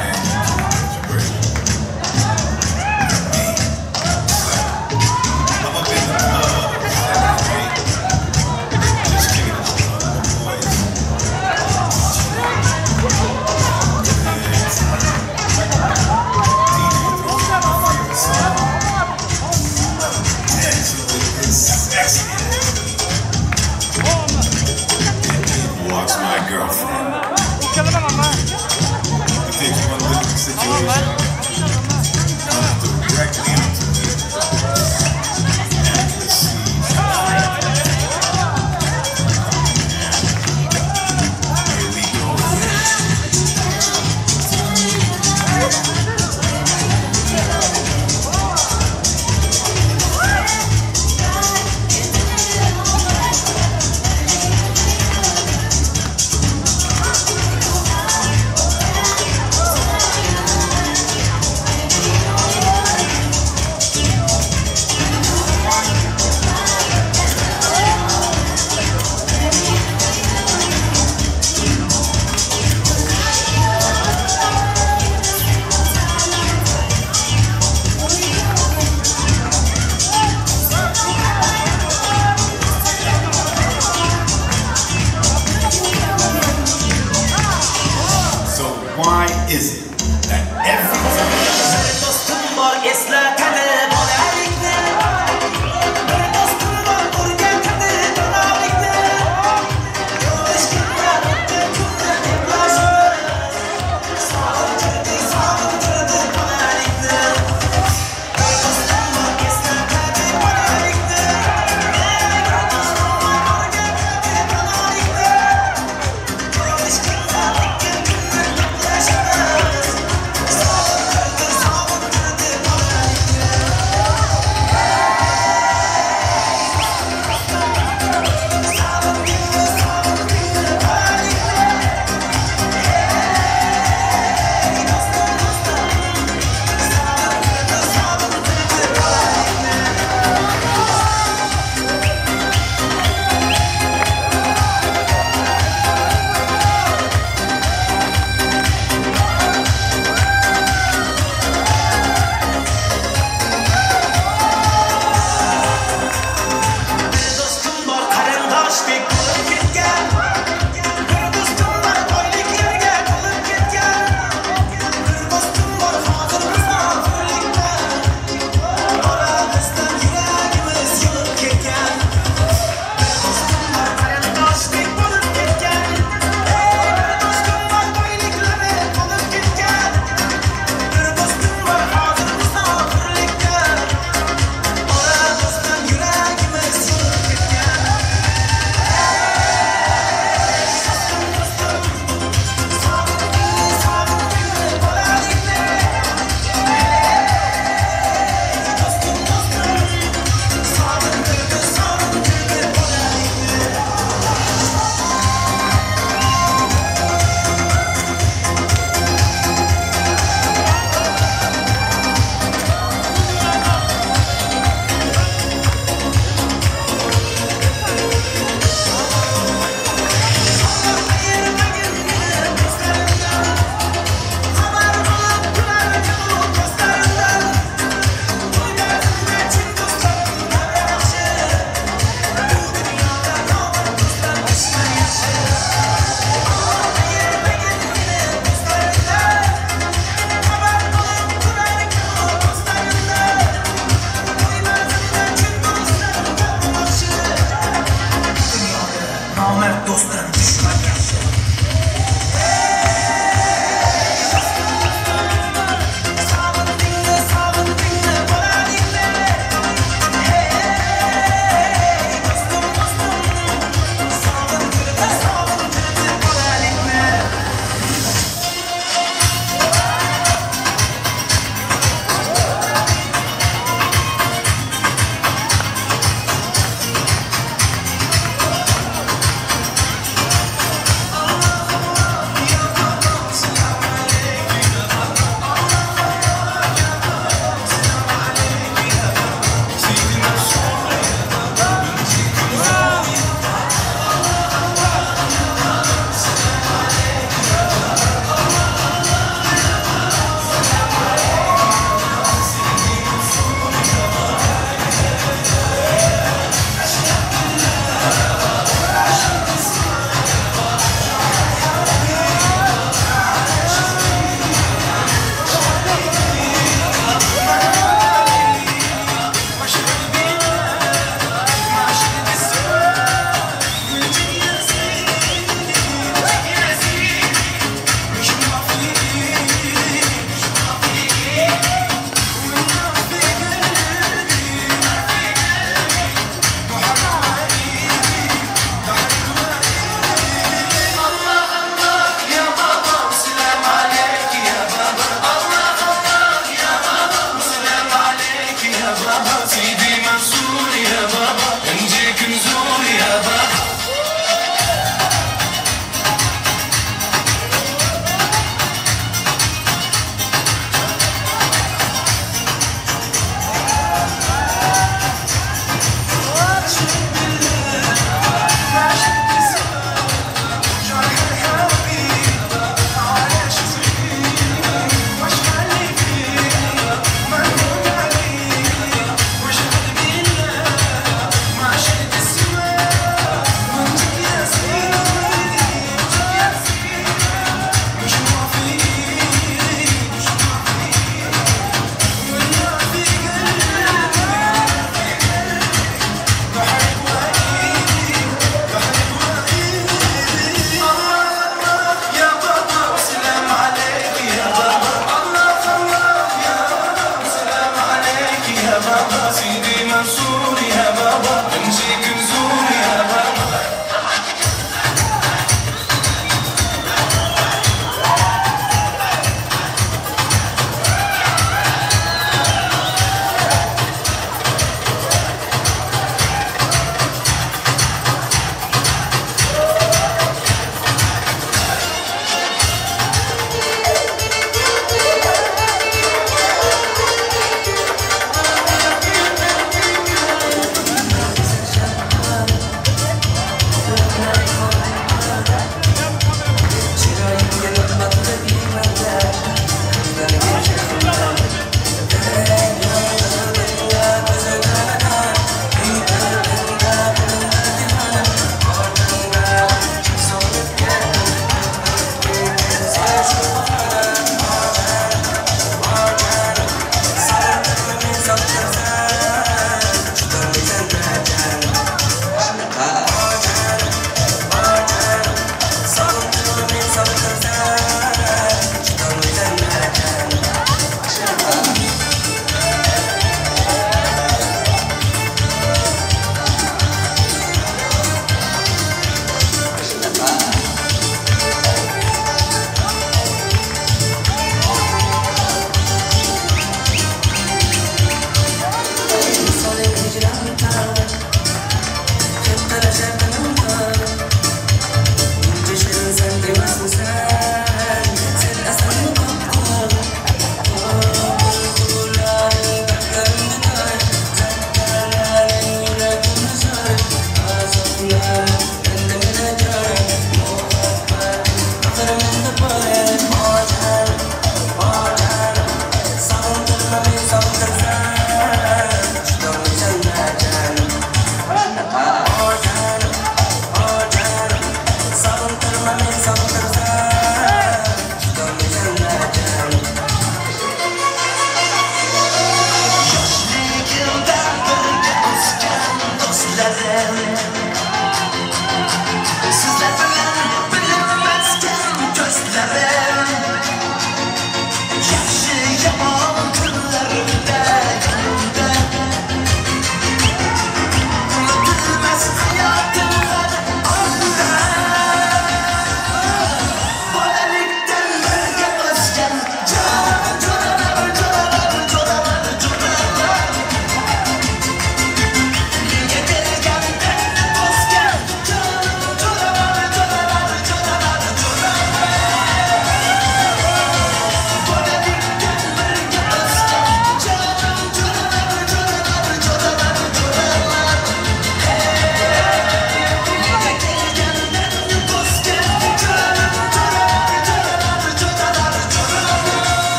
And you can catch a break. Me. I'm up in the club, 7th grade. Just kicking it with the boys. DJ throws on my favorite song. Absolutely sexy. Walks my girlfriend. It takes one look at the situation, comes directly onto me, and proceeds to grab me. Here we go again.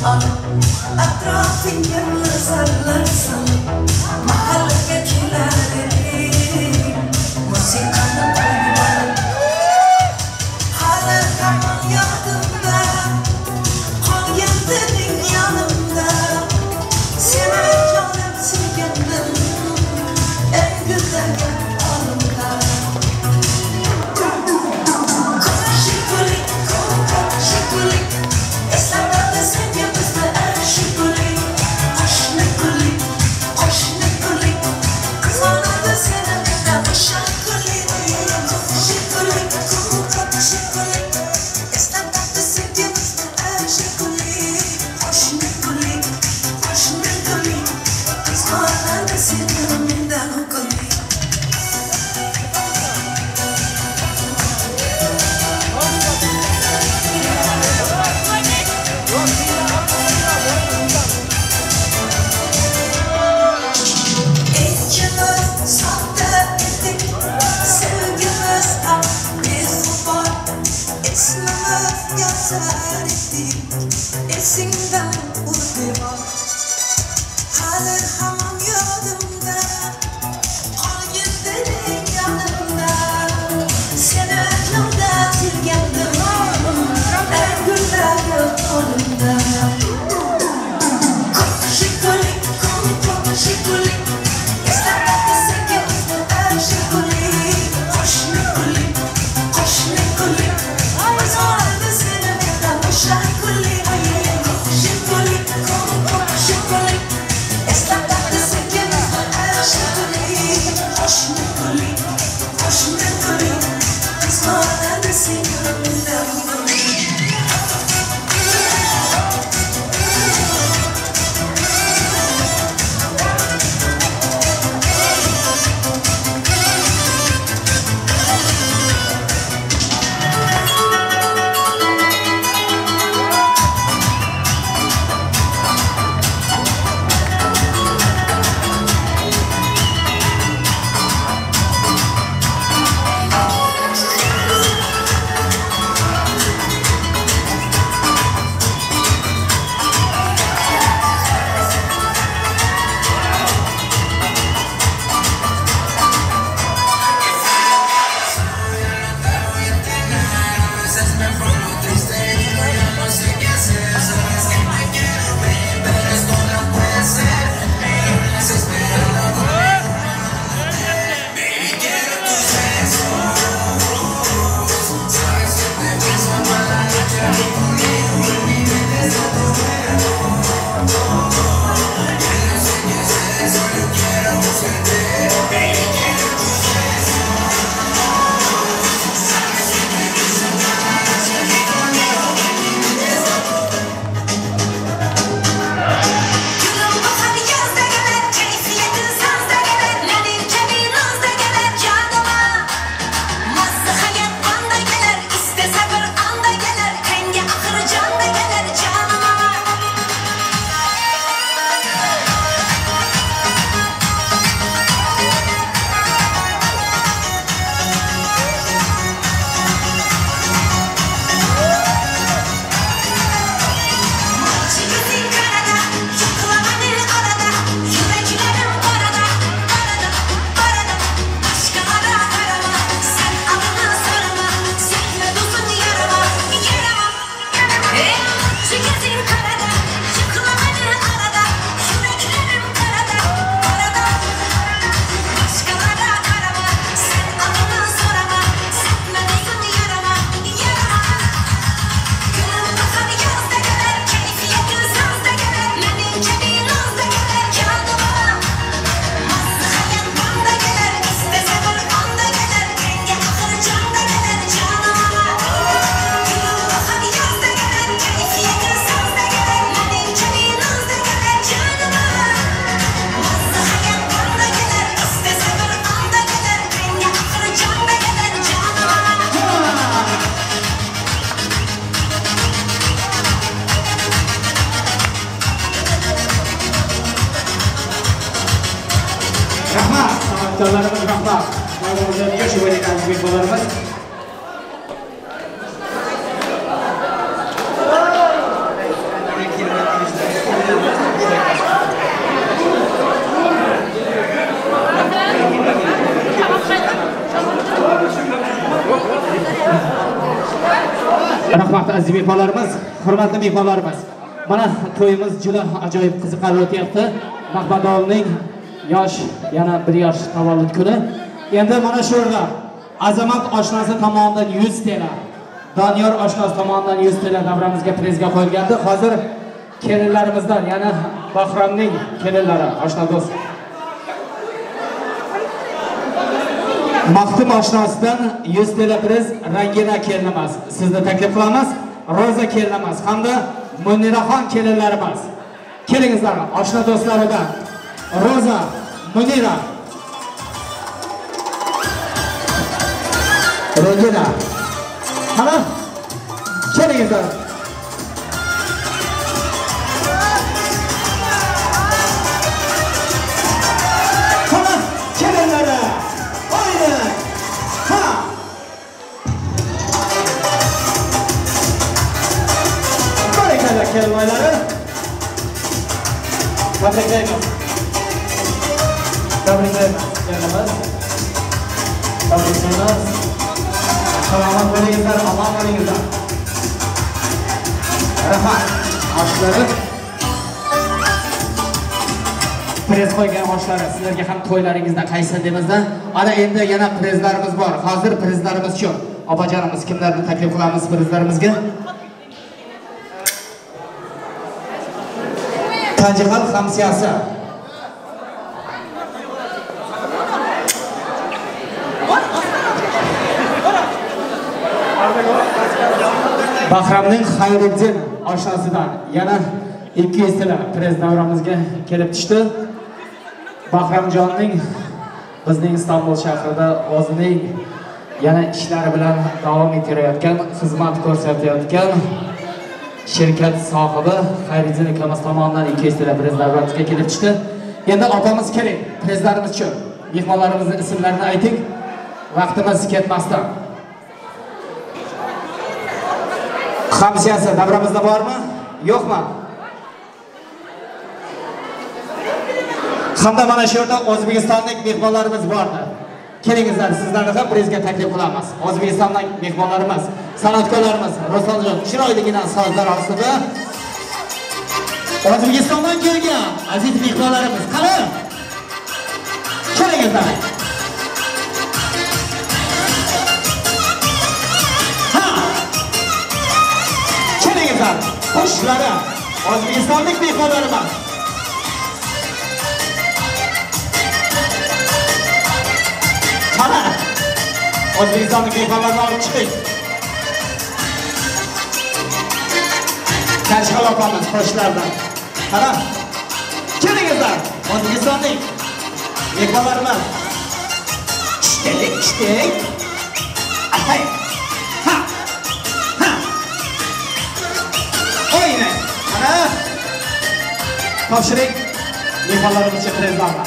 Olib, atrofingga nazarlar solib, mahallaga kelar edik, musiqani qo'yib olib. Hali hamon yodimda, qolgan diling yonimda, seni jonim sevgandim, eng gullagan olimda. Esingdan ur devor, hali hamon yodimda, qolgan diling yonimda, seni jonda sevgandim, eng gullari qo'limda. Rahmat, san'atkorlarimiz rahmat. Qo'shib o'ynagan aziz mehmonlarimiz. Rahmat aziz mehmonlarimiz, hurmatli mehmonlarimiz. Mana to'yimiz juda ajoyib qiziqarli o'tyapti. Mahmadovning yosh, yana bir yosh tavallud kuni. Endi mana shu yerda Azamat oshnasi tomonidan 100 TL, Doniyor oshnasi tomonidan 100 TL davramizga prezga qo'yilgandi. Hozir kelinlarimizdan, ya'ni Bahromning kelinlari, oshna do'st Maxtum oshnasidan 100 TL prez Rangina kelinimiz. Sizni taklif qilamiz. Roza kelinimiz hamda Muniraxon kelinlarimiz. Kelingizlar, oshna do'stlaridan Roza, Munira, Rangina. Qani, kelingizlar. Qani, kelinlari. Oyna. Ha. Barakalla kelinlari. Tabriklaymiz. Tabriklaymiz kelinimiz. Tabriklaymiz. Salomat bo'lingizlar, omon bo'lingizlar. Rahmat. Oshlari. Prez qo'ygan oshlari sizlarga ham to'ylaringizda qaysi deymizda. Ana endi yana prezlarimiz bor. Hozir prezlarimiz shu. Opajonimiz kimlarni taklif qilamiz prezlarimizga? Tanjixal hamsiyasi. Bahramning Xayriddin oshnasidan yana 200 TL prez davramizga kelib tushdi. Bahramjonning bizning Istanbul shahrida o'zining yana ishlari bilan davom ettirayotgan, xizmat ko'rsatayotgan shirkat sohibi Xayriddin akamiz tomonidan 200 TL prez davramizga kelib tushdi. Endi opamiz keling, prezlarimiz shu. Mehmonlarimizning ismlarini ayting, vaqtimiz ketmasdan. Hamsiyasi davramizda bormi? Yo'qmi? Hamda mana shu yerda O'zbekistonlik mehmonlarimiz bordi. Kelingizlar, sizlarni ham prezga taklif qilamiz. O'zbekistondan mehmonlarimiz, san'atkorlarimiz, Ruslanjon chiroyligina sozlar ostida O'zbekistondan kelgan aziz mehmonlarimiz, qani? Kelingizlar. Ha! Kelingizlar, qo'shiqlari O'zbekistonlik mehmonlarimiz. Qani? O'zbekistonlik mehmonlarni olib chiqing. Tashqal opamiz qo'shiqlardan. Qani? Kelingizlar, O'zbekistonlik mehmonlarimiz. Kichik, kichik. Ahay. Ha. Ha. O'yna. Qani? Topshiring mehmonlarimizga prezlarni.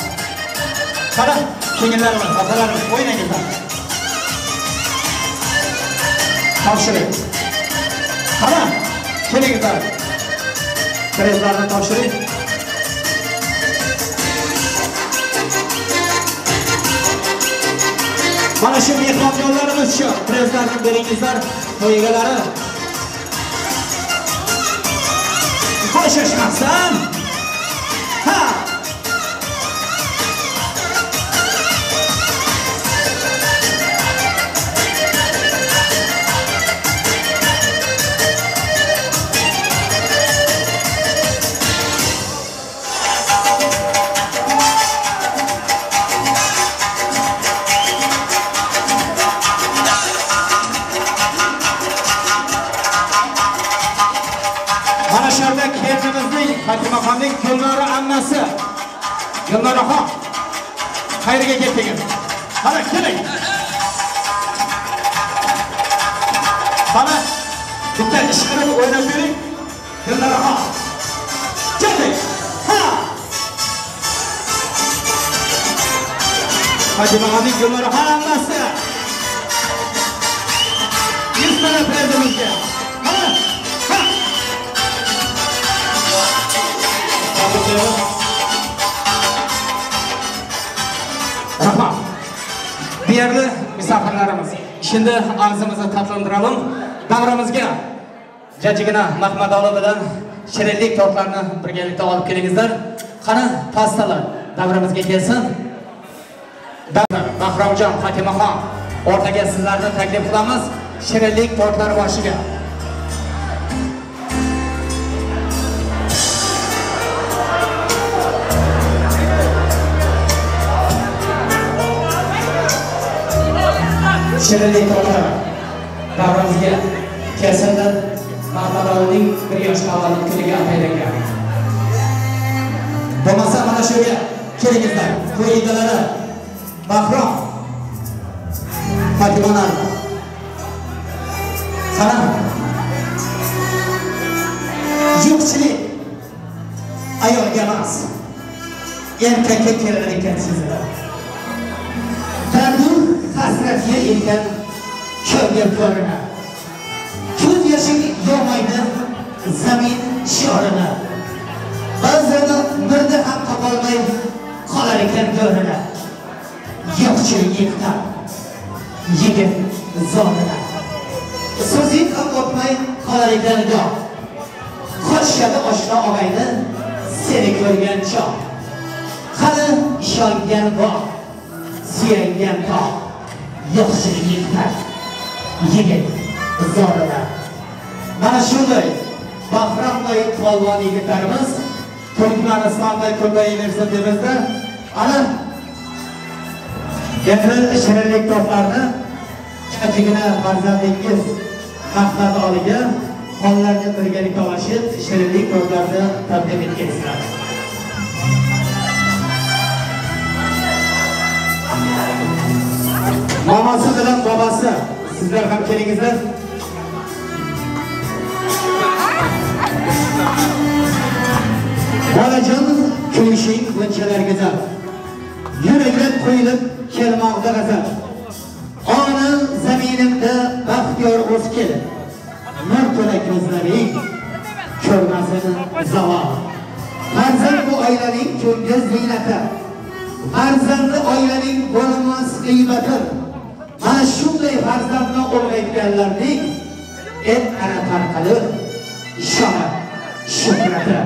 Qani? Singillarimiz, opalarimiz o'ynangizlar. Topshiring. Qani? Kelingizlar. Prezlarni topshiring. Mana shu mehmonjonlarimiz shu prezlarni beringizlar, to'y egalari. Qo'shishmasin. Ha! Mana shu yerda kelinimizning Fatimaxonning Gulnora ammasi Gulnoraxon, qayerga ketdingiz? Qani keling. Qani bitta ish qilib o'ynab bering. Gulnoraxon. Keling. Ha! Fatimaxonning Gulnoraxon ammasi. 100 mana prezidentga. Qani. Ha! Rahmat. Değerli misafirlerimiz, şimdi ağzımızı tatlandıralım. Davramızga Jajigina Mahmadoli bilan shirinlik tortlarni birgalikda olib kelingizlar. Qani pastalar davramizga kelsin. Bahromjon, Fatimaxon, o'rtaga sizlarni taklif qilamiz shirinlik tortlari boshiga. Shirinlik tortlari davramizga kelsinlar. Mahmadolining 1 yosh tavallud kuniga ataylangan. Bo'lmasa mana shu yerga kelingizlar. To'y egalari Bahrom, Fatimalar. Qani yo'qchilik ayolga emas, erkakka kelar ekan sizlar. Dardu hasratga ekan ko'rga ko'rinar. Ko'z yoshing yog'maydi zamin shiorina. Ba'zan birni ham topolmay qolar ekan go'rina. Yo'qchilik yiqitar yigit zorina. So'zing ham o'tmay qolar ekan goh. Qochishadi oshna og'ayni seni ko'rgan choq. Qani ishongan bor, suyangan tog'. Yo'qchilik yiqitar yigit zorina. Mana shunday Bahromday polvon yigitlarimiz Turkmanistonda ko'payaversin demizda. Ana endi shirinlik tortlarni kichkina farzandingiz Mahmadoliga qo'llarni birgalikda olishib shirinlik tortlarni taqdim etgaysizlar. Momosi bilan bobosi, sizlar ham kelingizlar. Bolajon, kulishing bunchalar go'zal. Yuraklar qo'yilib kelmoqda g'azal. Onam zaminimda baxtiyor o'skil. Nur to'la ko'zlaring ko'rmasin zavol. Farzand bu oilaning ko'ngil ziynati. Farzandli oilaning bo'lmas qiymati. Mana shunday farzandni ulg'aytganlarning el ana tarqalib shona shuhrati.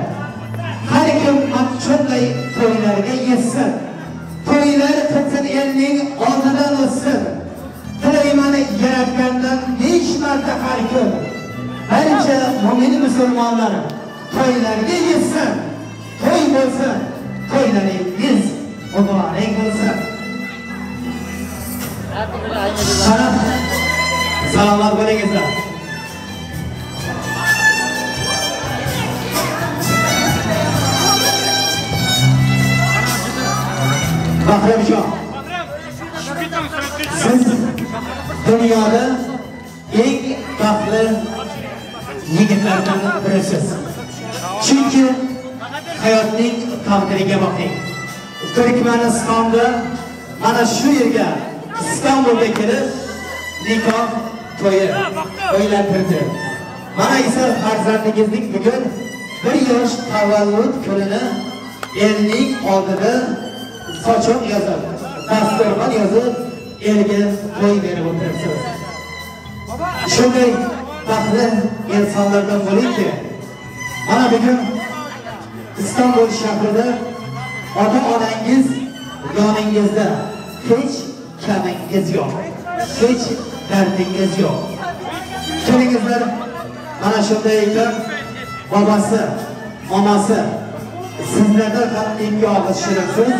Har kim shunday to'ylarga yetsin. To'ylar qilsin elning oldidan o'tsin. Tilayman Yaratgandan 5 marta har kun. Barcha mo'min musulmonlar to'ylarga yetsin. To'y bo'lsin, to'ylaringiz muborak bo'lsin. Sharaf, salomat bo'lingizlar. Bahramjon, siz dunyoda eng baxtli yigitlardan birisiz. Chunki hayotning taqdiriga boqing. Turkmanistonda mana shu yerga Istanbulga kelib nikoh to'yi o'ylantirdi. Mana esa farzandingizning bugun 1 yosh tavallud kunini elning oldida sochiq yozib, dasturxon yozib, elga to'y berib o'tiribsiz. Shunday baxtli insonlardan bo'lingki, mana bugun Istanbul shahrida ota-onangiz yoningizda, hech kamingiz yo'q, hech dardingiz yo'q. Kelingizlar, mana shunday ekan bobosi, momasi sizlardan ham ikki og'iz shirin so'z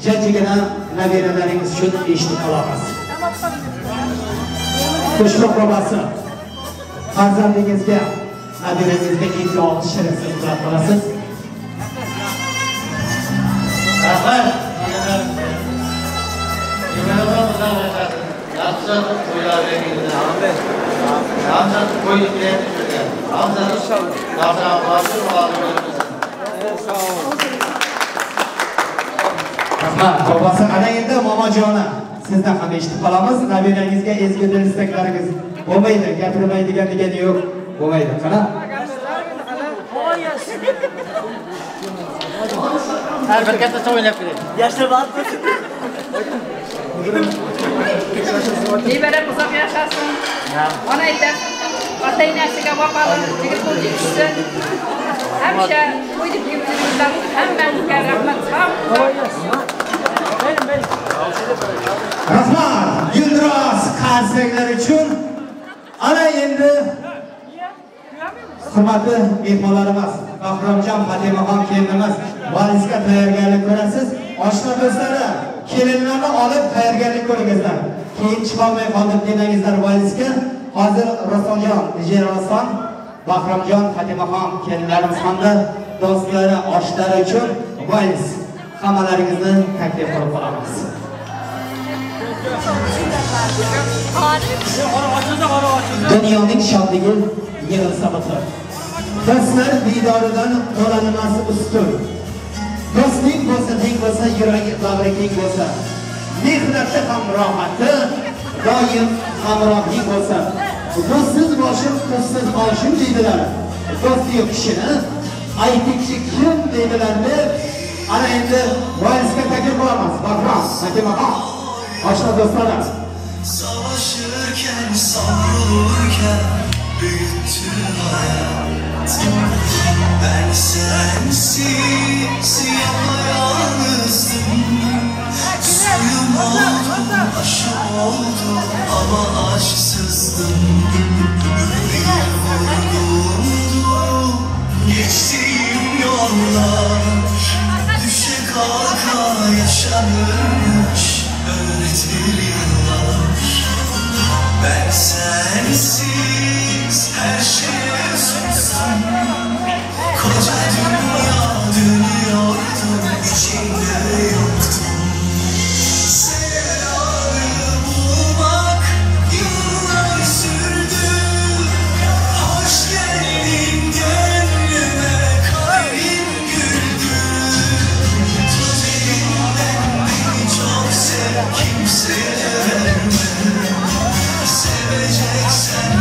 jajjigina nabiralaringiz uchun eshitib qolamiz. Qo'shboq bobosi, farzandingizga, nabirangizga ikki og'iz shirin so'z bilan qolasiz. Rahmat. Rahmat bobosi. Ana endi momojoni sizdan ham eshitib qolamiz. Nabirangizga ezgu dil istaklaringiz bo'lmaydi, gapirmaydigan degani yo'q, bo'lmaydi. Qana? Har bir katta o'ynab keling. Yashab Nevara uzoq yashasin. Ona aytasin. Ota-enasiga vafoli jigit qo'lga tushsin. Hamisha to'y deb yurganlar hammamizga rahmat. Rahmat Yildiroz qarsaklar uchun. Ana endi hurmatli mehmonlarimiz, Bahromjon, Fatimaxon kelinimiz valizga tayyorgarlik ko'rasiz. Oshna do'stlari, kelinlarni olib tayyorgarlik ko'ringizlar. Keyin chiqolmay qoldim demangizlar valizga. Hozir Rasonjon, Rason, Bahromjon, Fatimaxon kelinlarimiz hamda do'stlari, oshlari uchun vals hammalaringizni taklif qilib qolamiz. Dunyoning shodligi yig'ilsa bitar. Do'stlar diydoridan qo'lanmas ustun. Do'stning bo'lsa teng bo'lsa, yuragi bag'ri keng bo'lsa, mehnatda ham rohati, doim hamrohing bo'lsa. Do'stsiz boshim, tuzsiz oshim deydilar. Do'sti yo'q kishini aytuvchi kim deydilar deb ana endi valsga taklif qilamiz. Bahrom, Fatimaxon, oshna do'stlar. Savaşırken, savrulurken büyüttü hayat. Ben sensiz yapayalnızdım. Suyum oldu, aşım oldu ama aşksızdım. Bir vurgundu geçtiğim yollar. Düşe kalka yaşanırmış öğretir yıllar. Ben sensiz her şeye sustum. Koca dünya dönüyordu, içinde yoktum. Sevdanı bulmak yıllar sürdü. Hoş geldin gönlüme, kalbim güldü. Tut elimden beni çok sev, kimseye verme. Seveceksen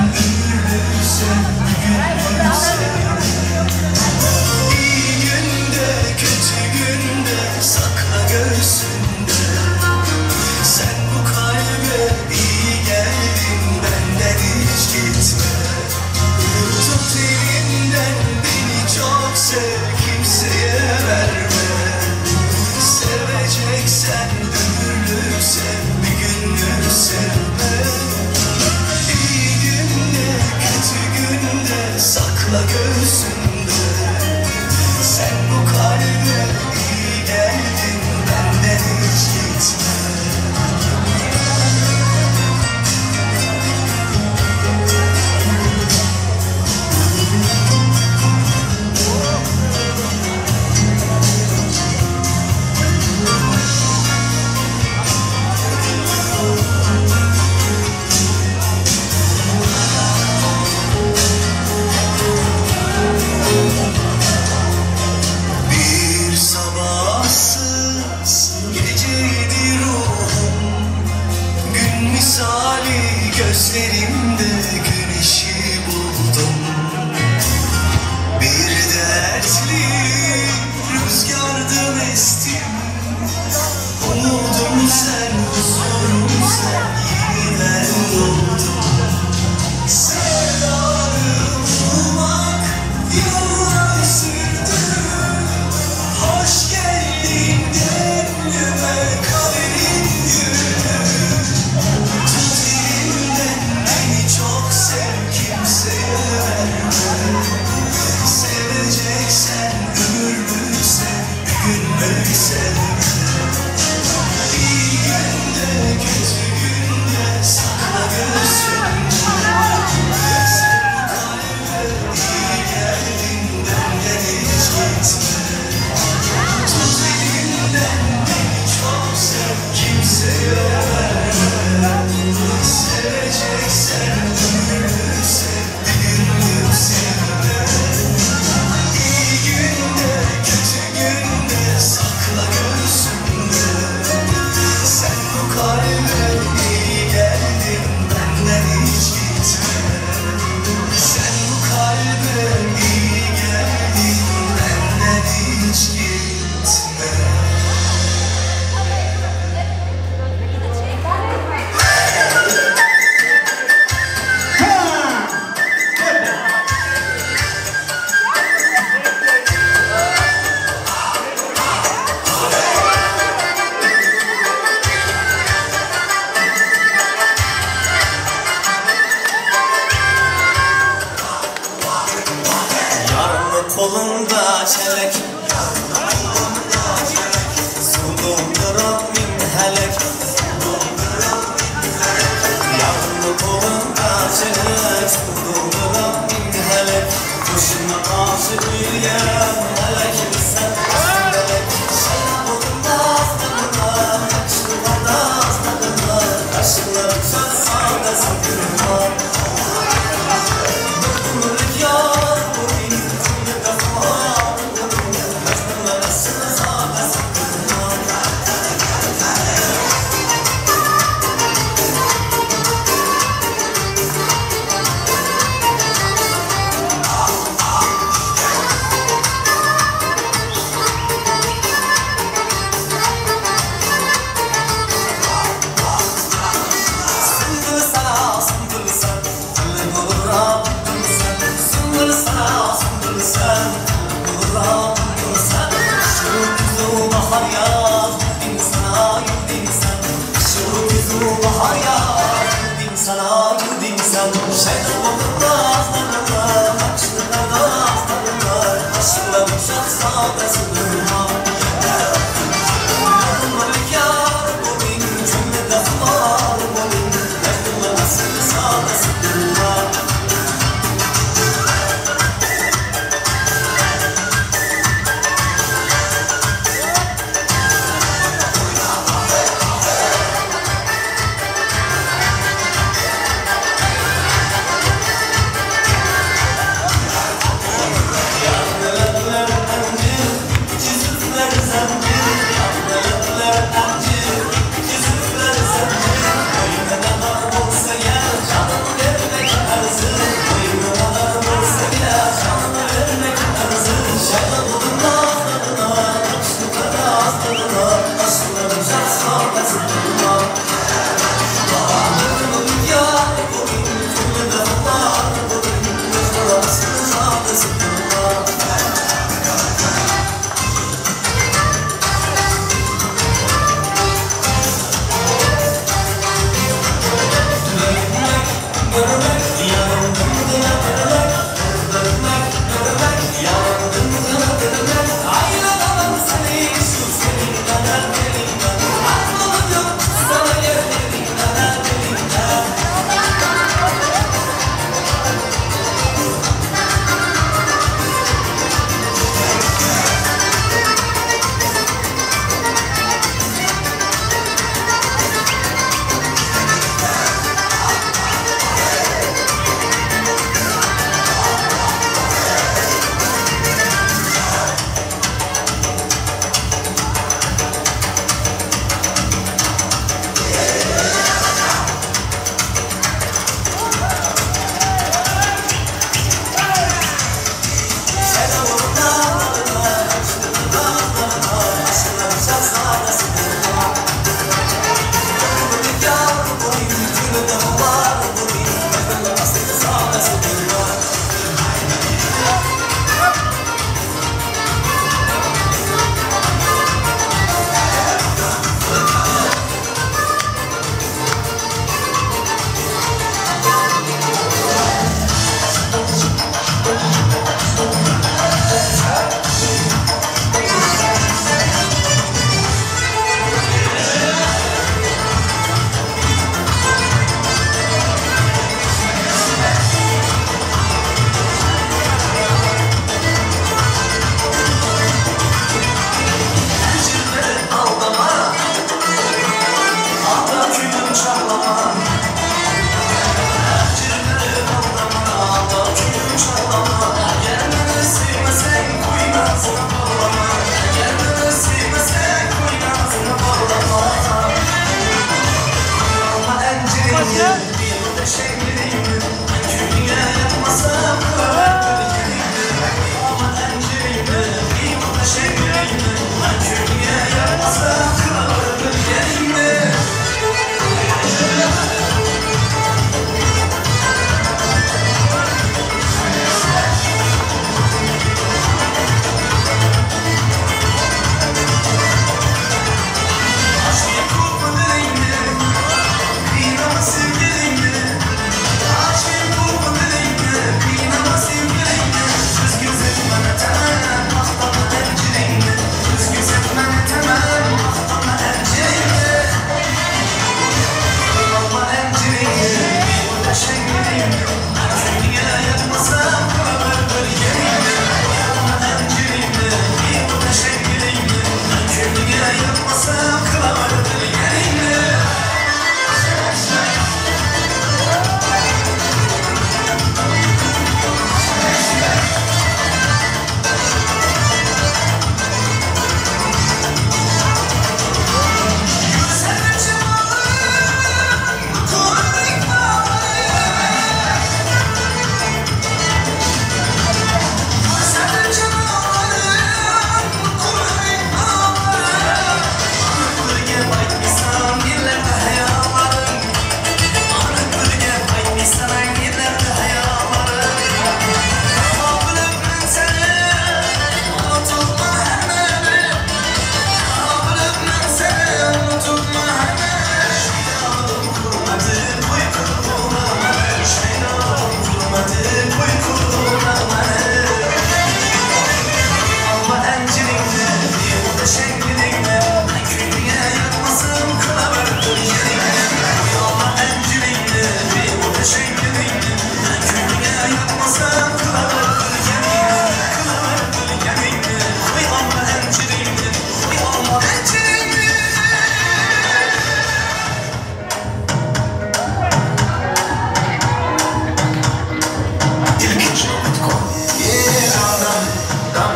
qo'limda chelak, suv to'ldirib ming halak. Yarni qo'limda chelak, suv to'ldirib ming halak. Qo'shimni oshib yurgan malak sen.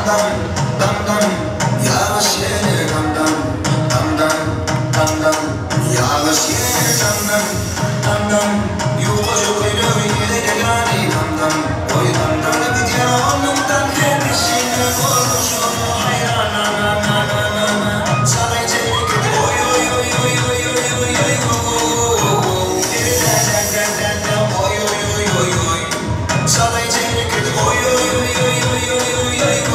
Dam dam dam yağış yeni dam dam dam dam dam dam yağış yeni dam dam dam dam yuqoju quyruq yelagani dam dam oy dam dam videonumdan tepishini bo'lishini hayron na na na na na chalay chekit oy oy oy oy oy oy oy oy da da da da oy oy oy oy oy chalay chekit oy oy oy oy oy oy oy oy.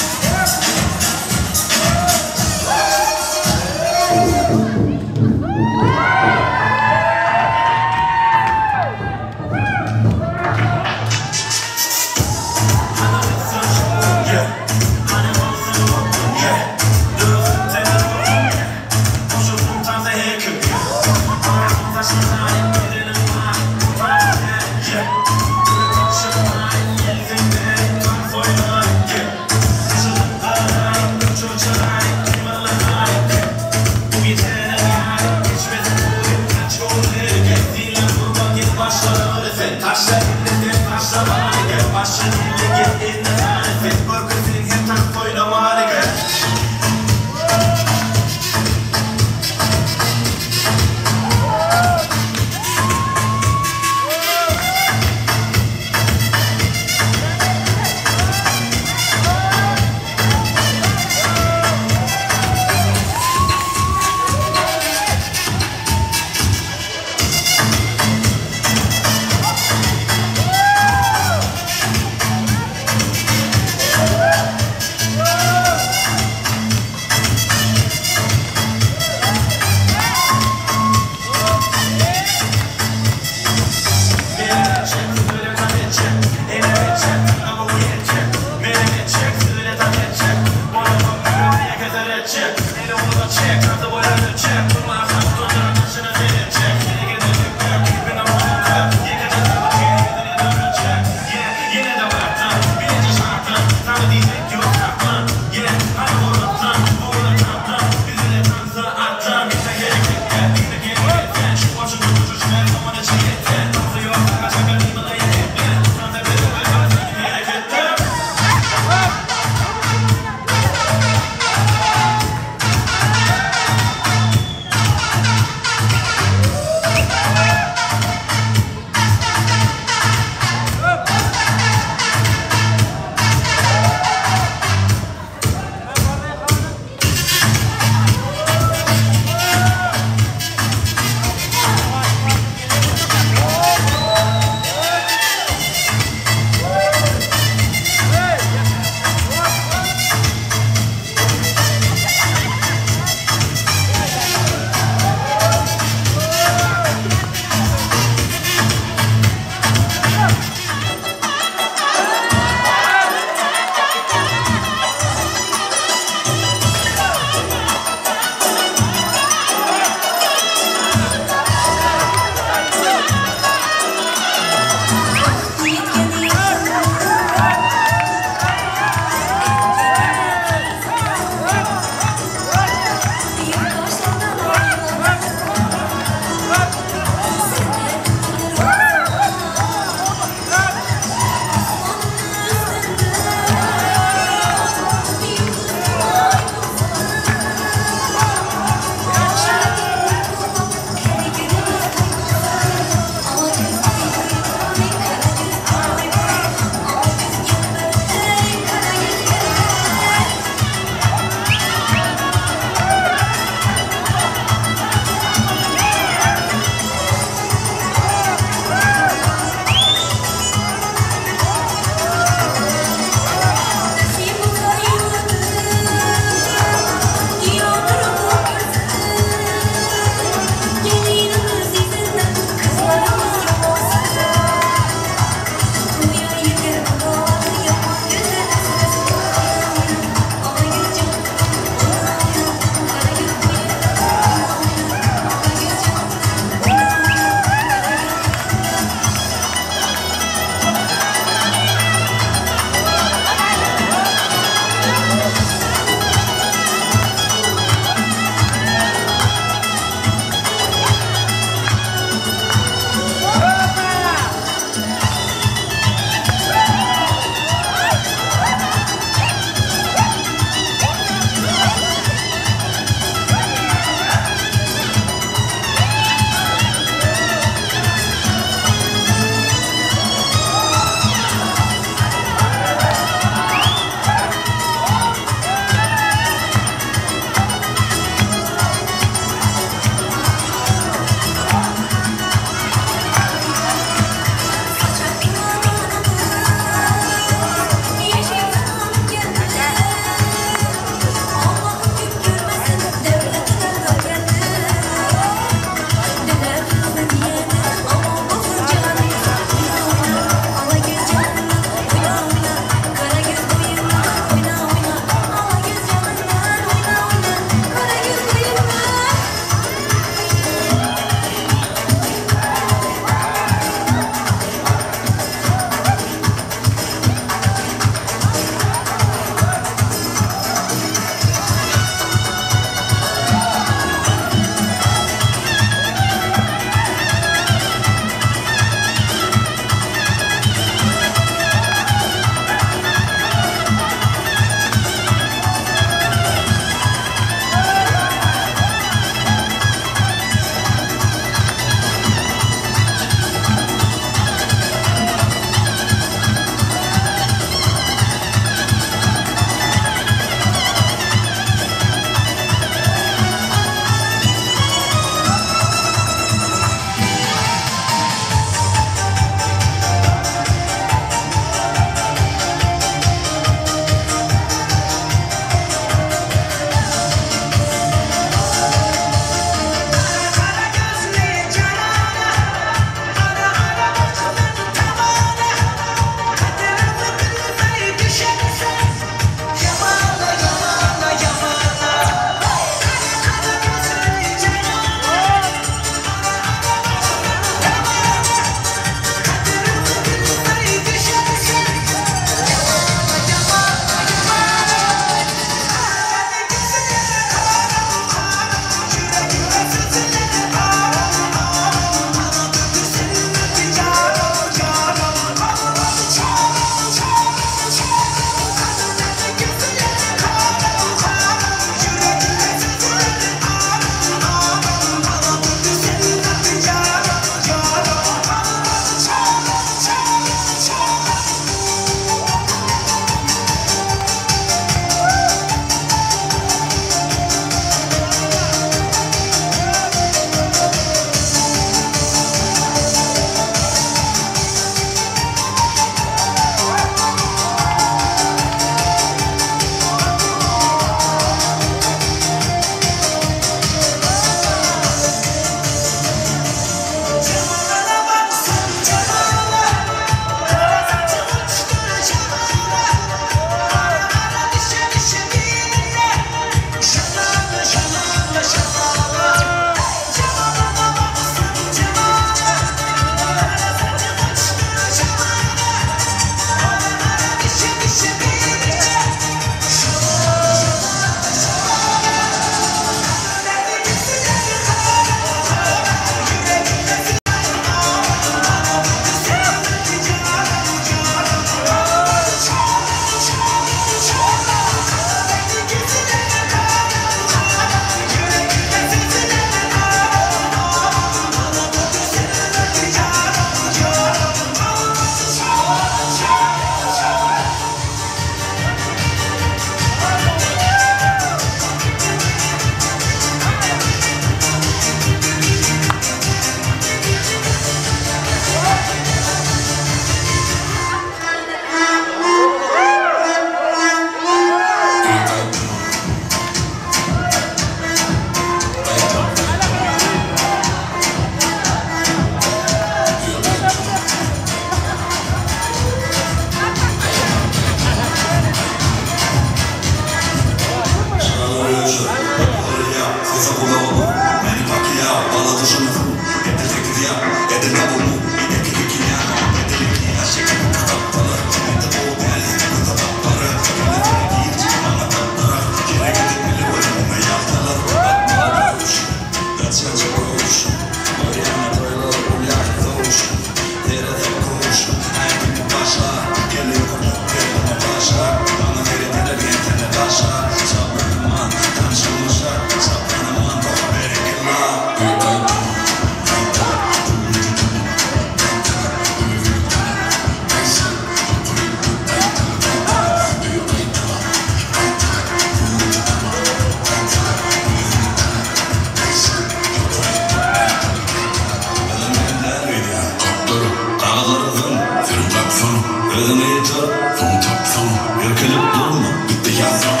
Erkelib durma, bitti yazım.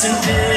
Bilmedim ne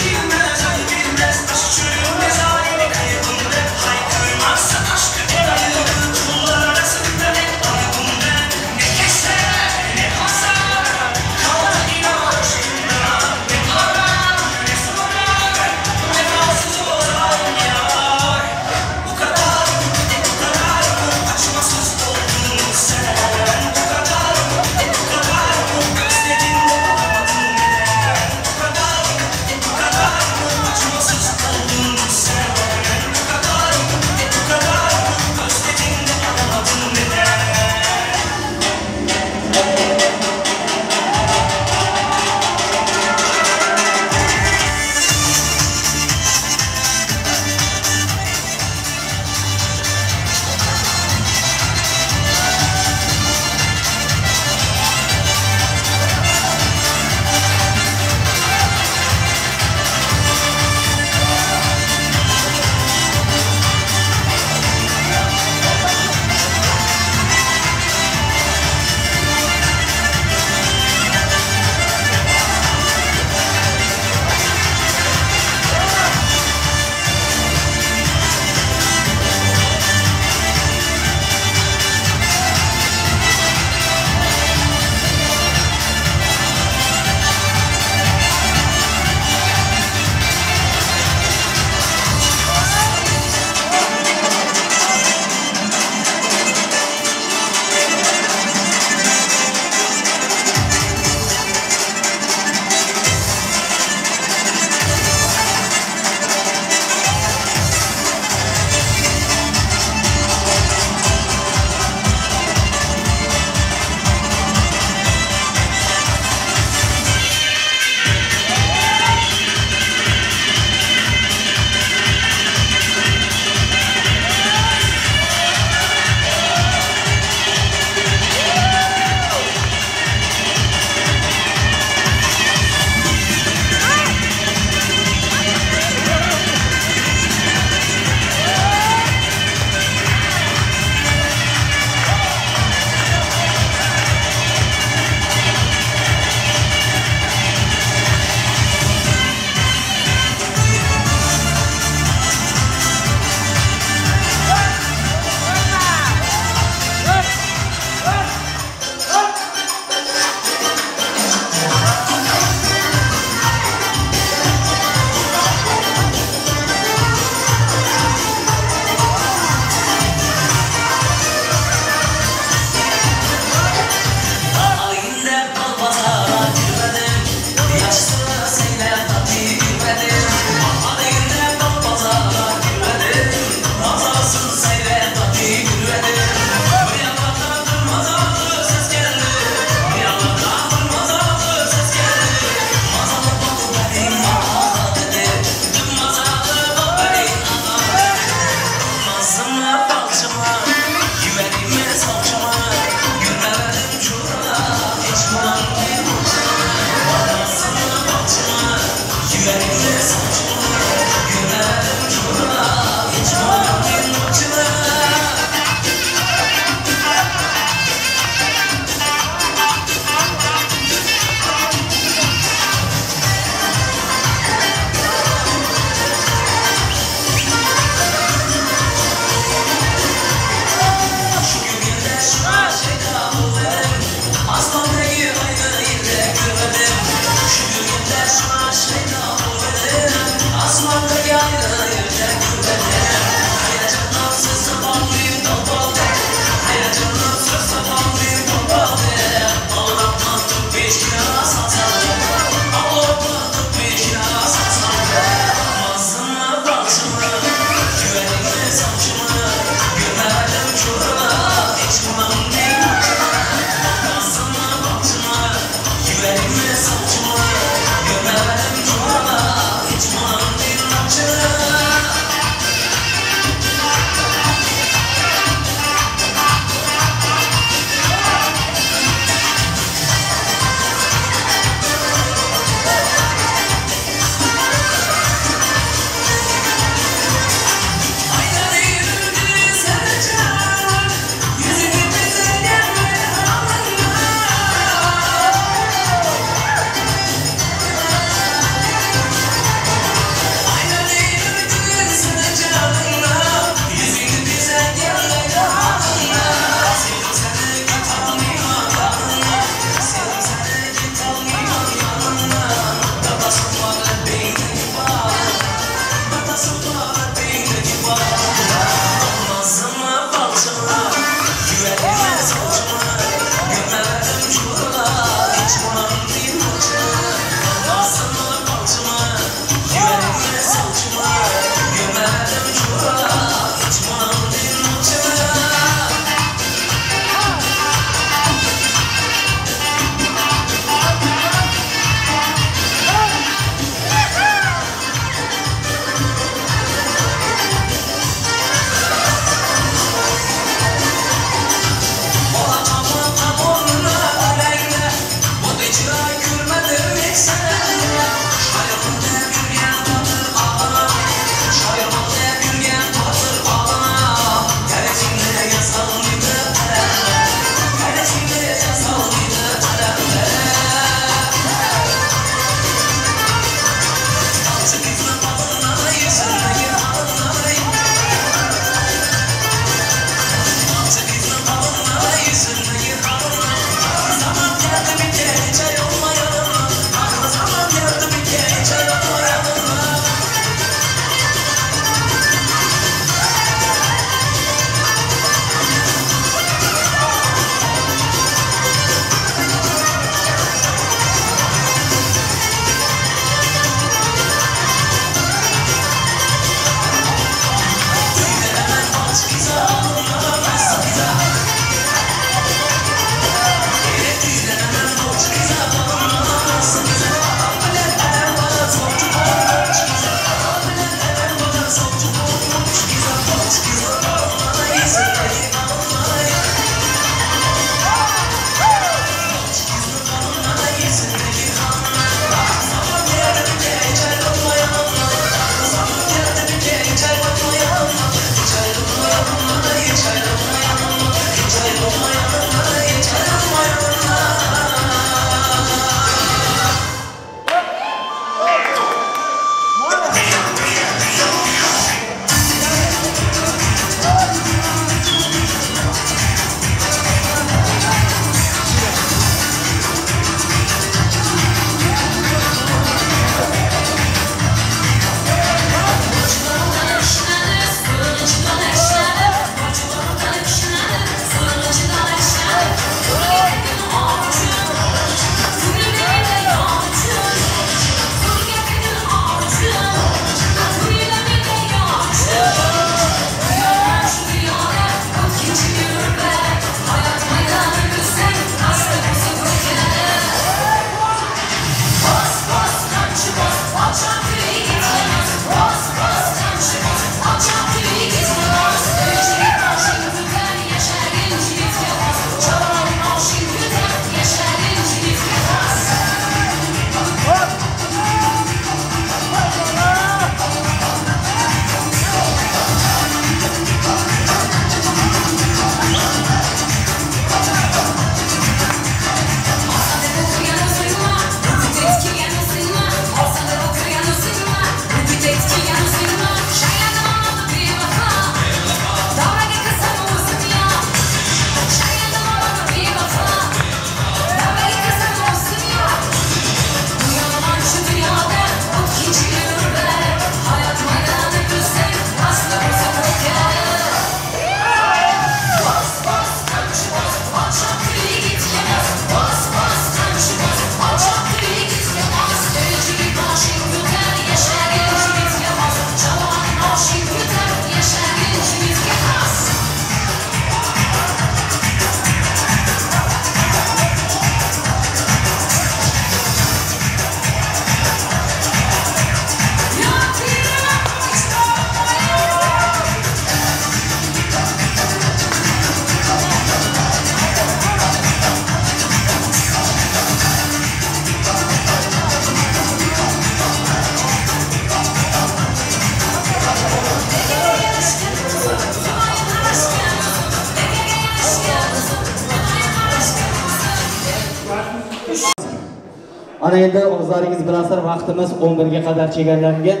Ana endi o'zlaringiz bilasizlar, vaqtimiz 11 ga qadar chegaralangan.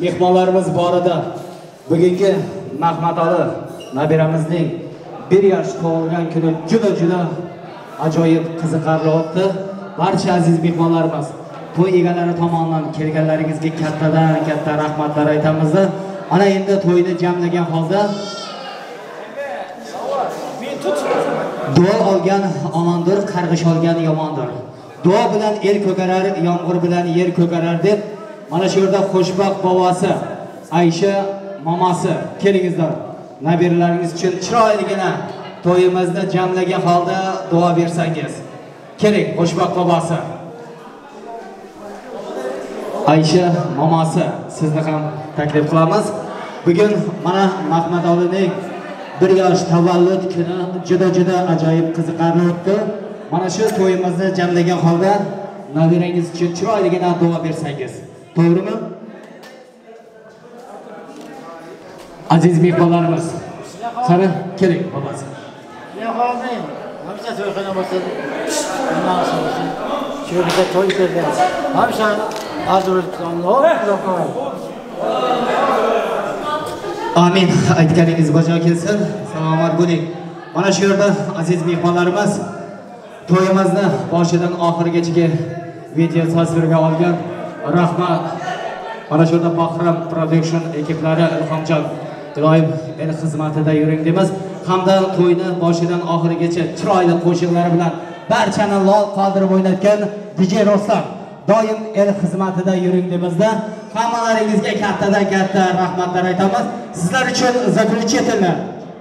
Mehmonlarimiz borida bugungi Mahmadali nabiramizning 1 yosh tug'ilgan kuni juda-juda ajoyib qiziqarli o'tdi. Barcha aziz mehmonlarimiz, to'y egalari tomonidan kelganlaringizga kattadan katta rahmatlar aytamiz. Ana endi to'yni jamlagan holda duo olgan omondir, qarg'ish olgan yomondir. Duo bilan el ko'karar, yomg'ir bilan yer ko'karar deb mana shu yerda xushbaxt bobosi, Aysha momosi, kelingizlar. Nabiralaringiz uchun chiroyligina to'yimizni jamlagan holda duo bersangiz. Keling, xushbaxt bobosi. Aysha momosi, sizni ham taklif qilamiz. Bugun mana Mahmadolining 1 yosh tavallud kuni juda-juda ajoyib qiziqarli o'tdi. Mana shu to'yimizni jamlagan holda nabirangiz uchun chiroyligina duo bersangiz. To'g'rimi? Aziz mehmonlarimiz, qani keling bobosi. Men xohlamayman. Hamsa to'yxona bo'lsin, nimasi bo'lsin. Shu yerda to'y bergan. Hamsa Amin. Aytganingiz bajo kelsin. Salomat bo'ling. Mana shu yerda aziz mehmonlarimiz, to'yimizni boshidan oxirigacha video tasvirga olgan rahmat. Mana shu yerda Bahrom Production ekiplari, Ilhomjon, iloyim el xizmatida yuring deymiz. Hamda to'yni boshidan oxirigacha chiroyli qo'shiqlari bilan barchani lol qoldirib o'ynatgan DJ Rostam, doim el xizmatida yuring deymizda. Hammalaringizga kattadan katta rahmatlar aytamiz. Sizlar uchun заключительный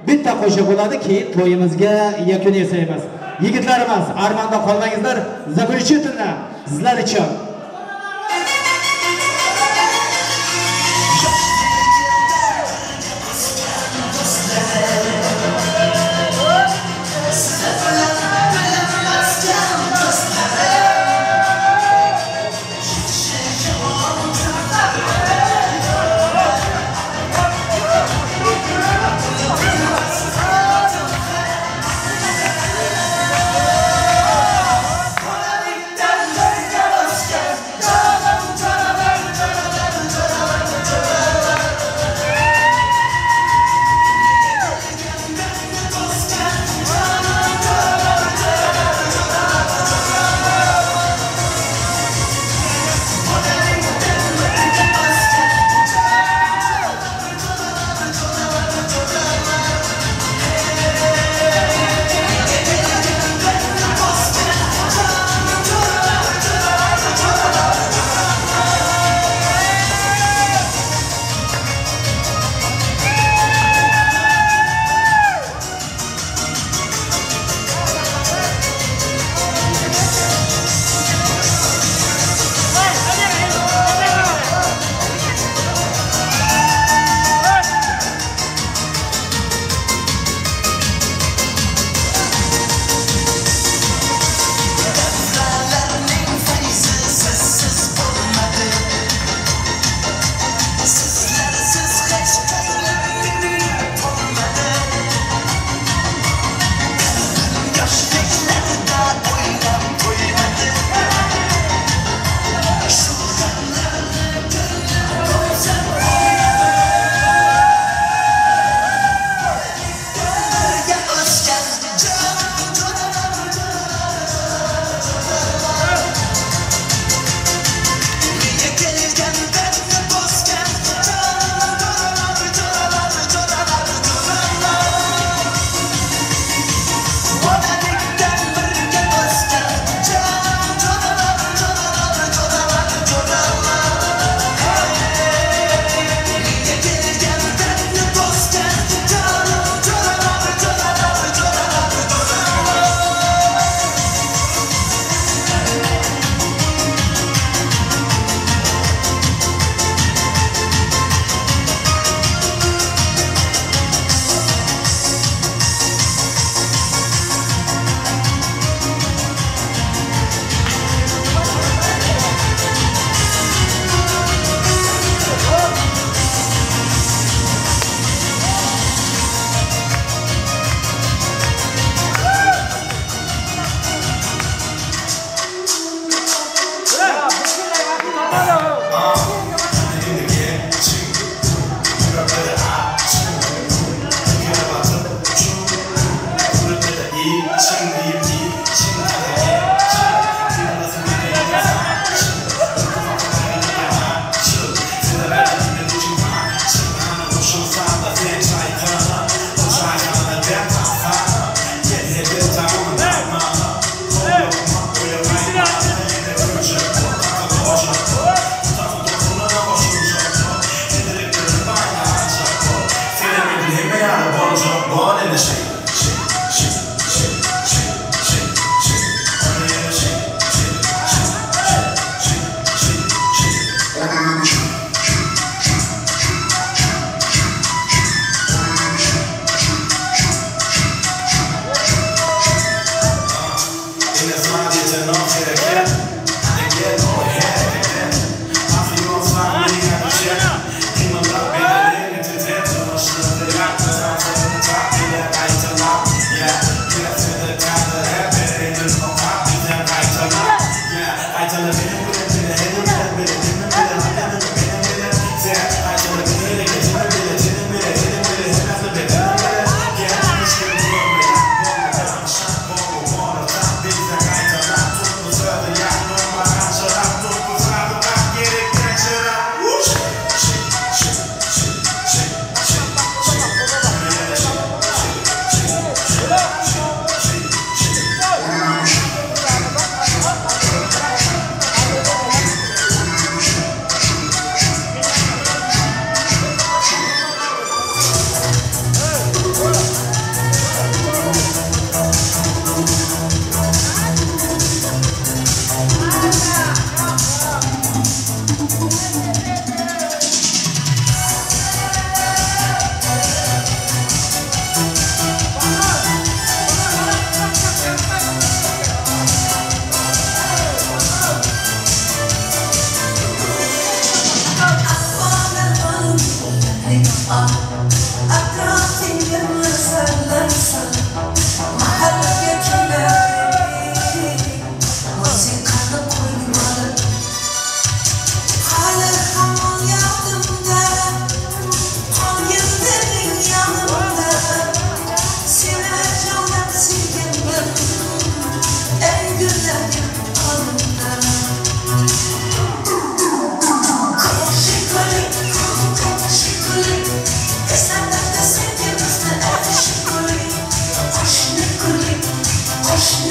bitta qo'shiq bo'ladi, keyin to'yimizga yakun yasaymiz. Yigitlarimiz, armonda qolmangizlar, заключительный sizlar uchun. Bolalikdan birga o'sgan. Qo'shni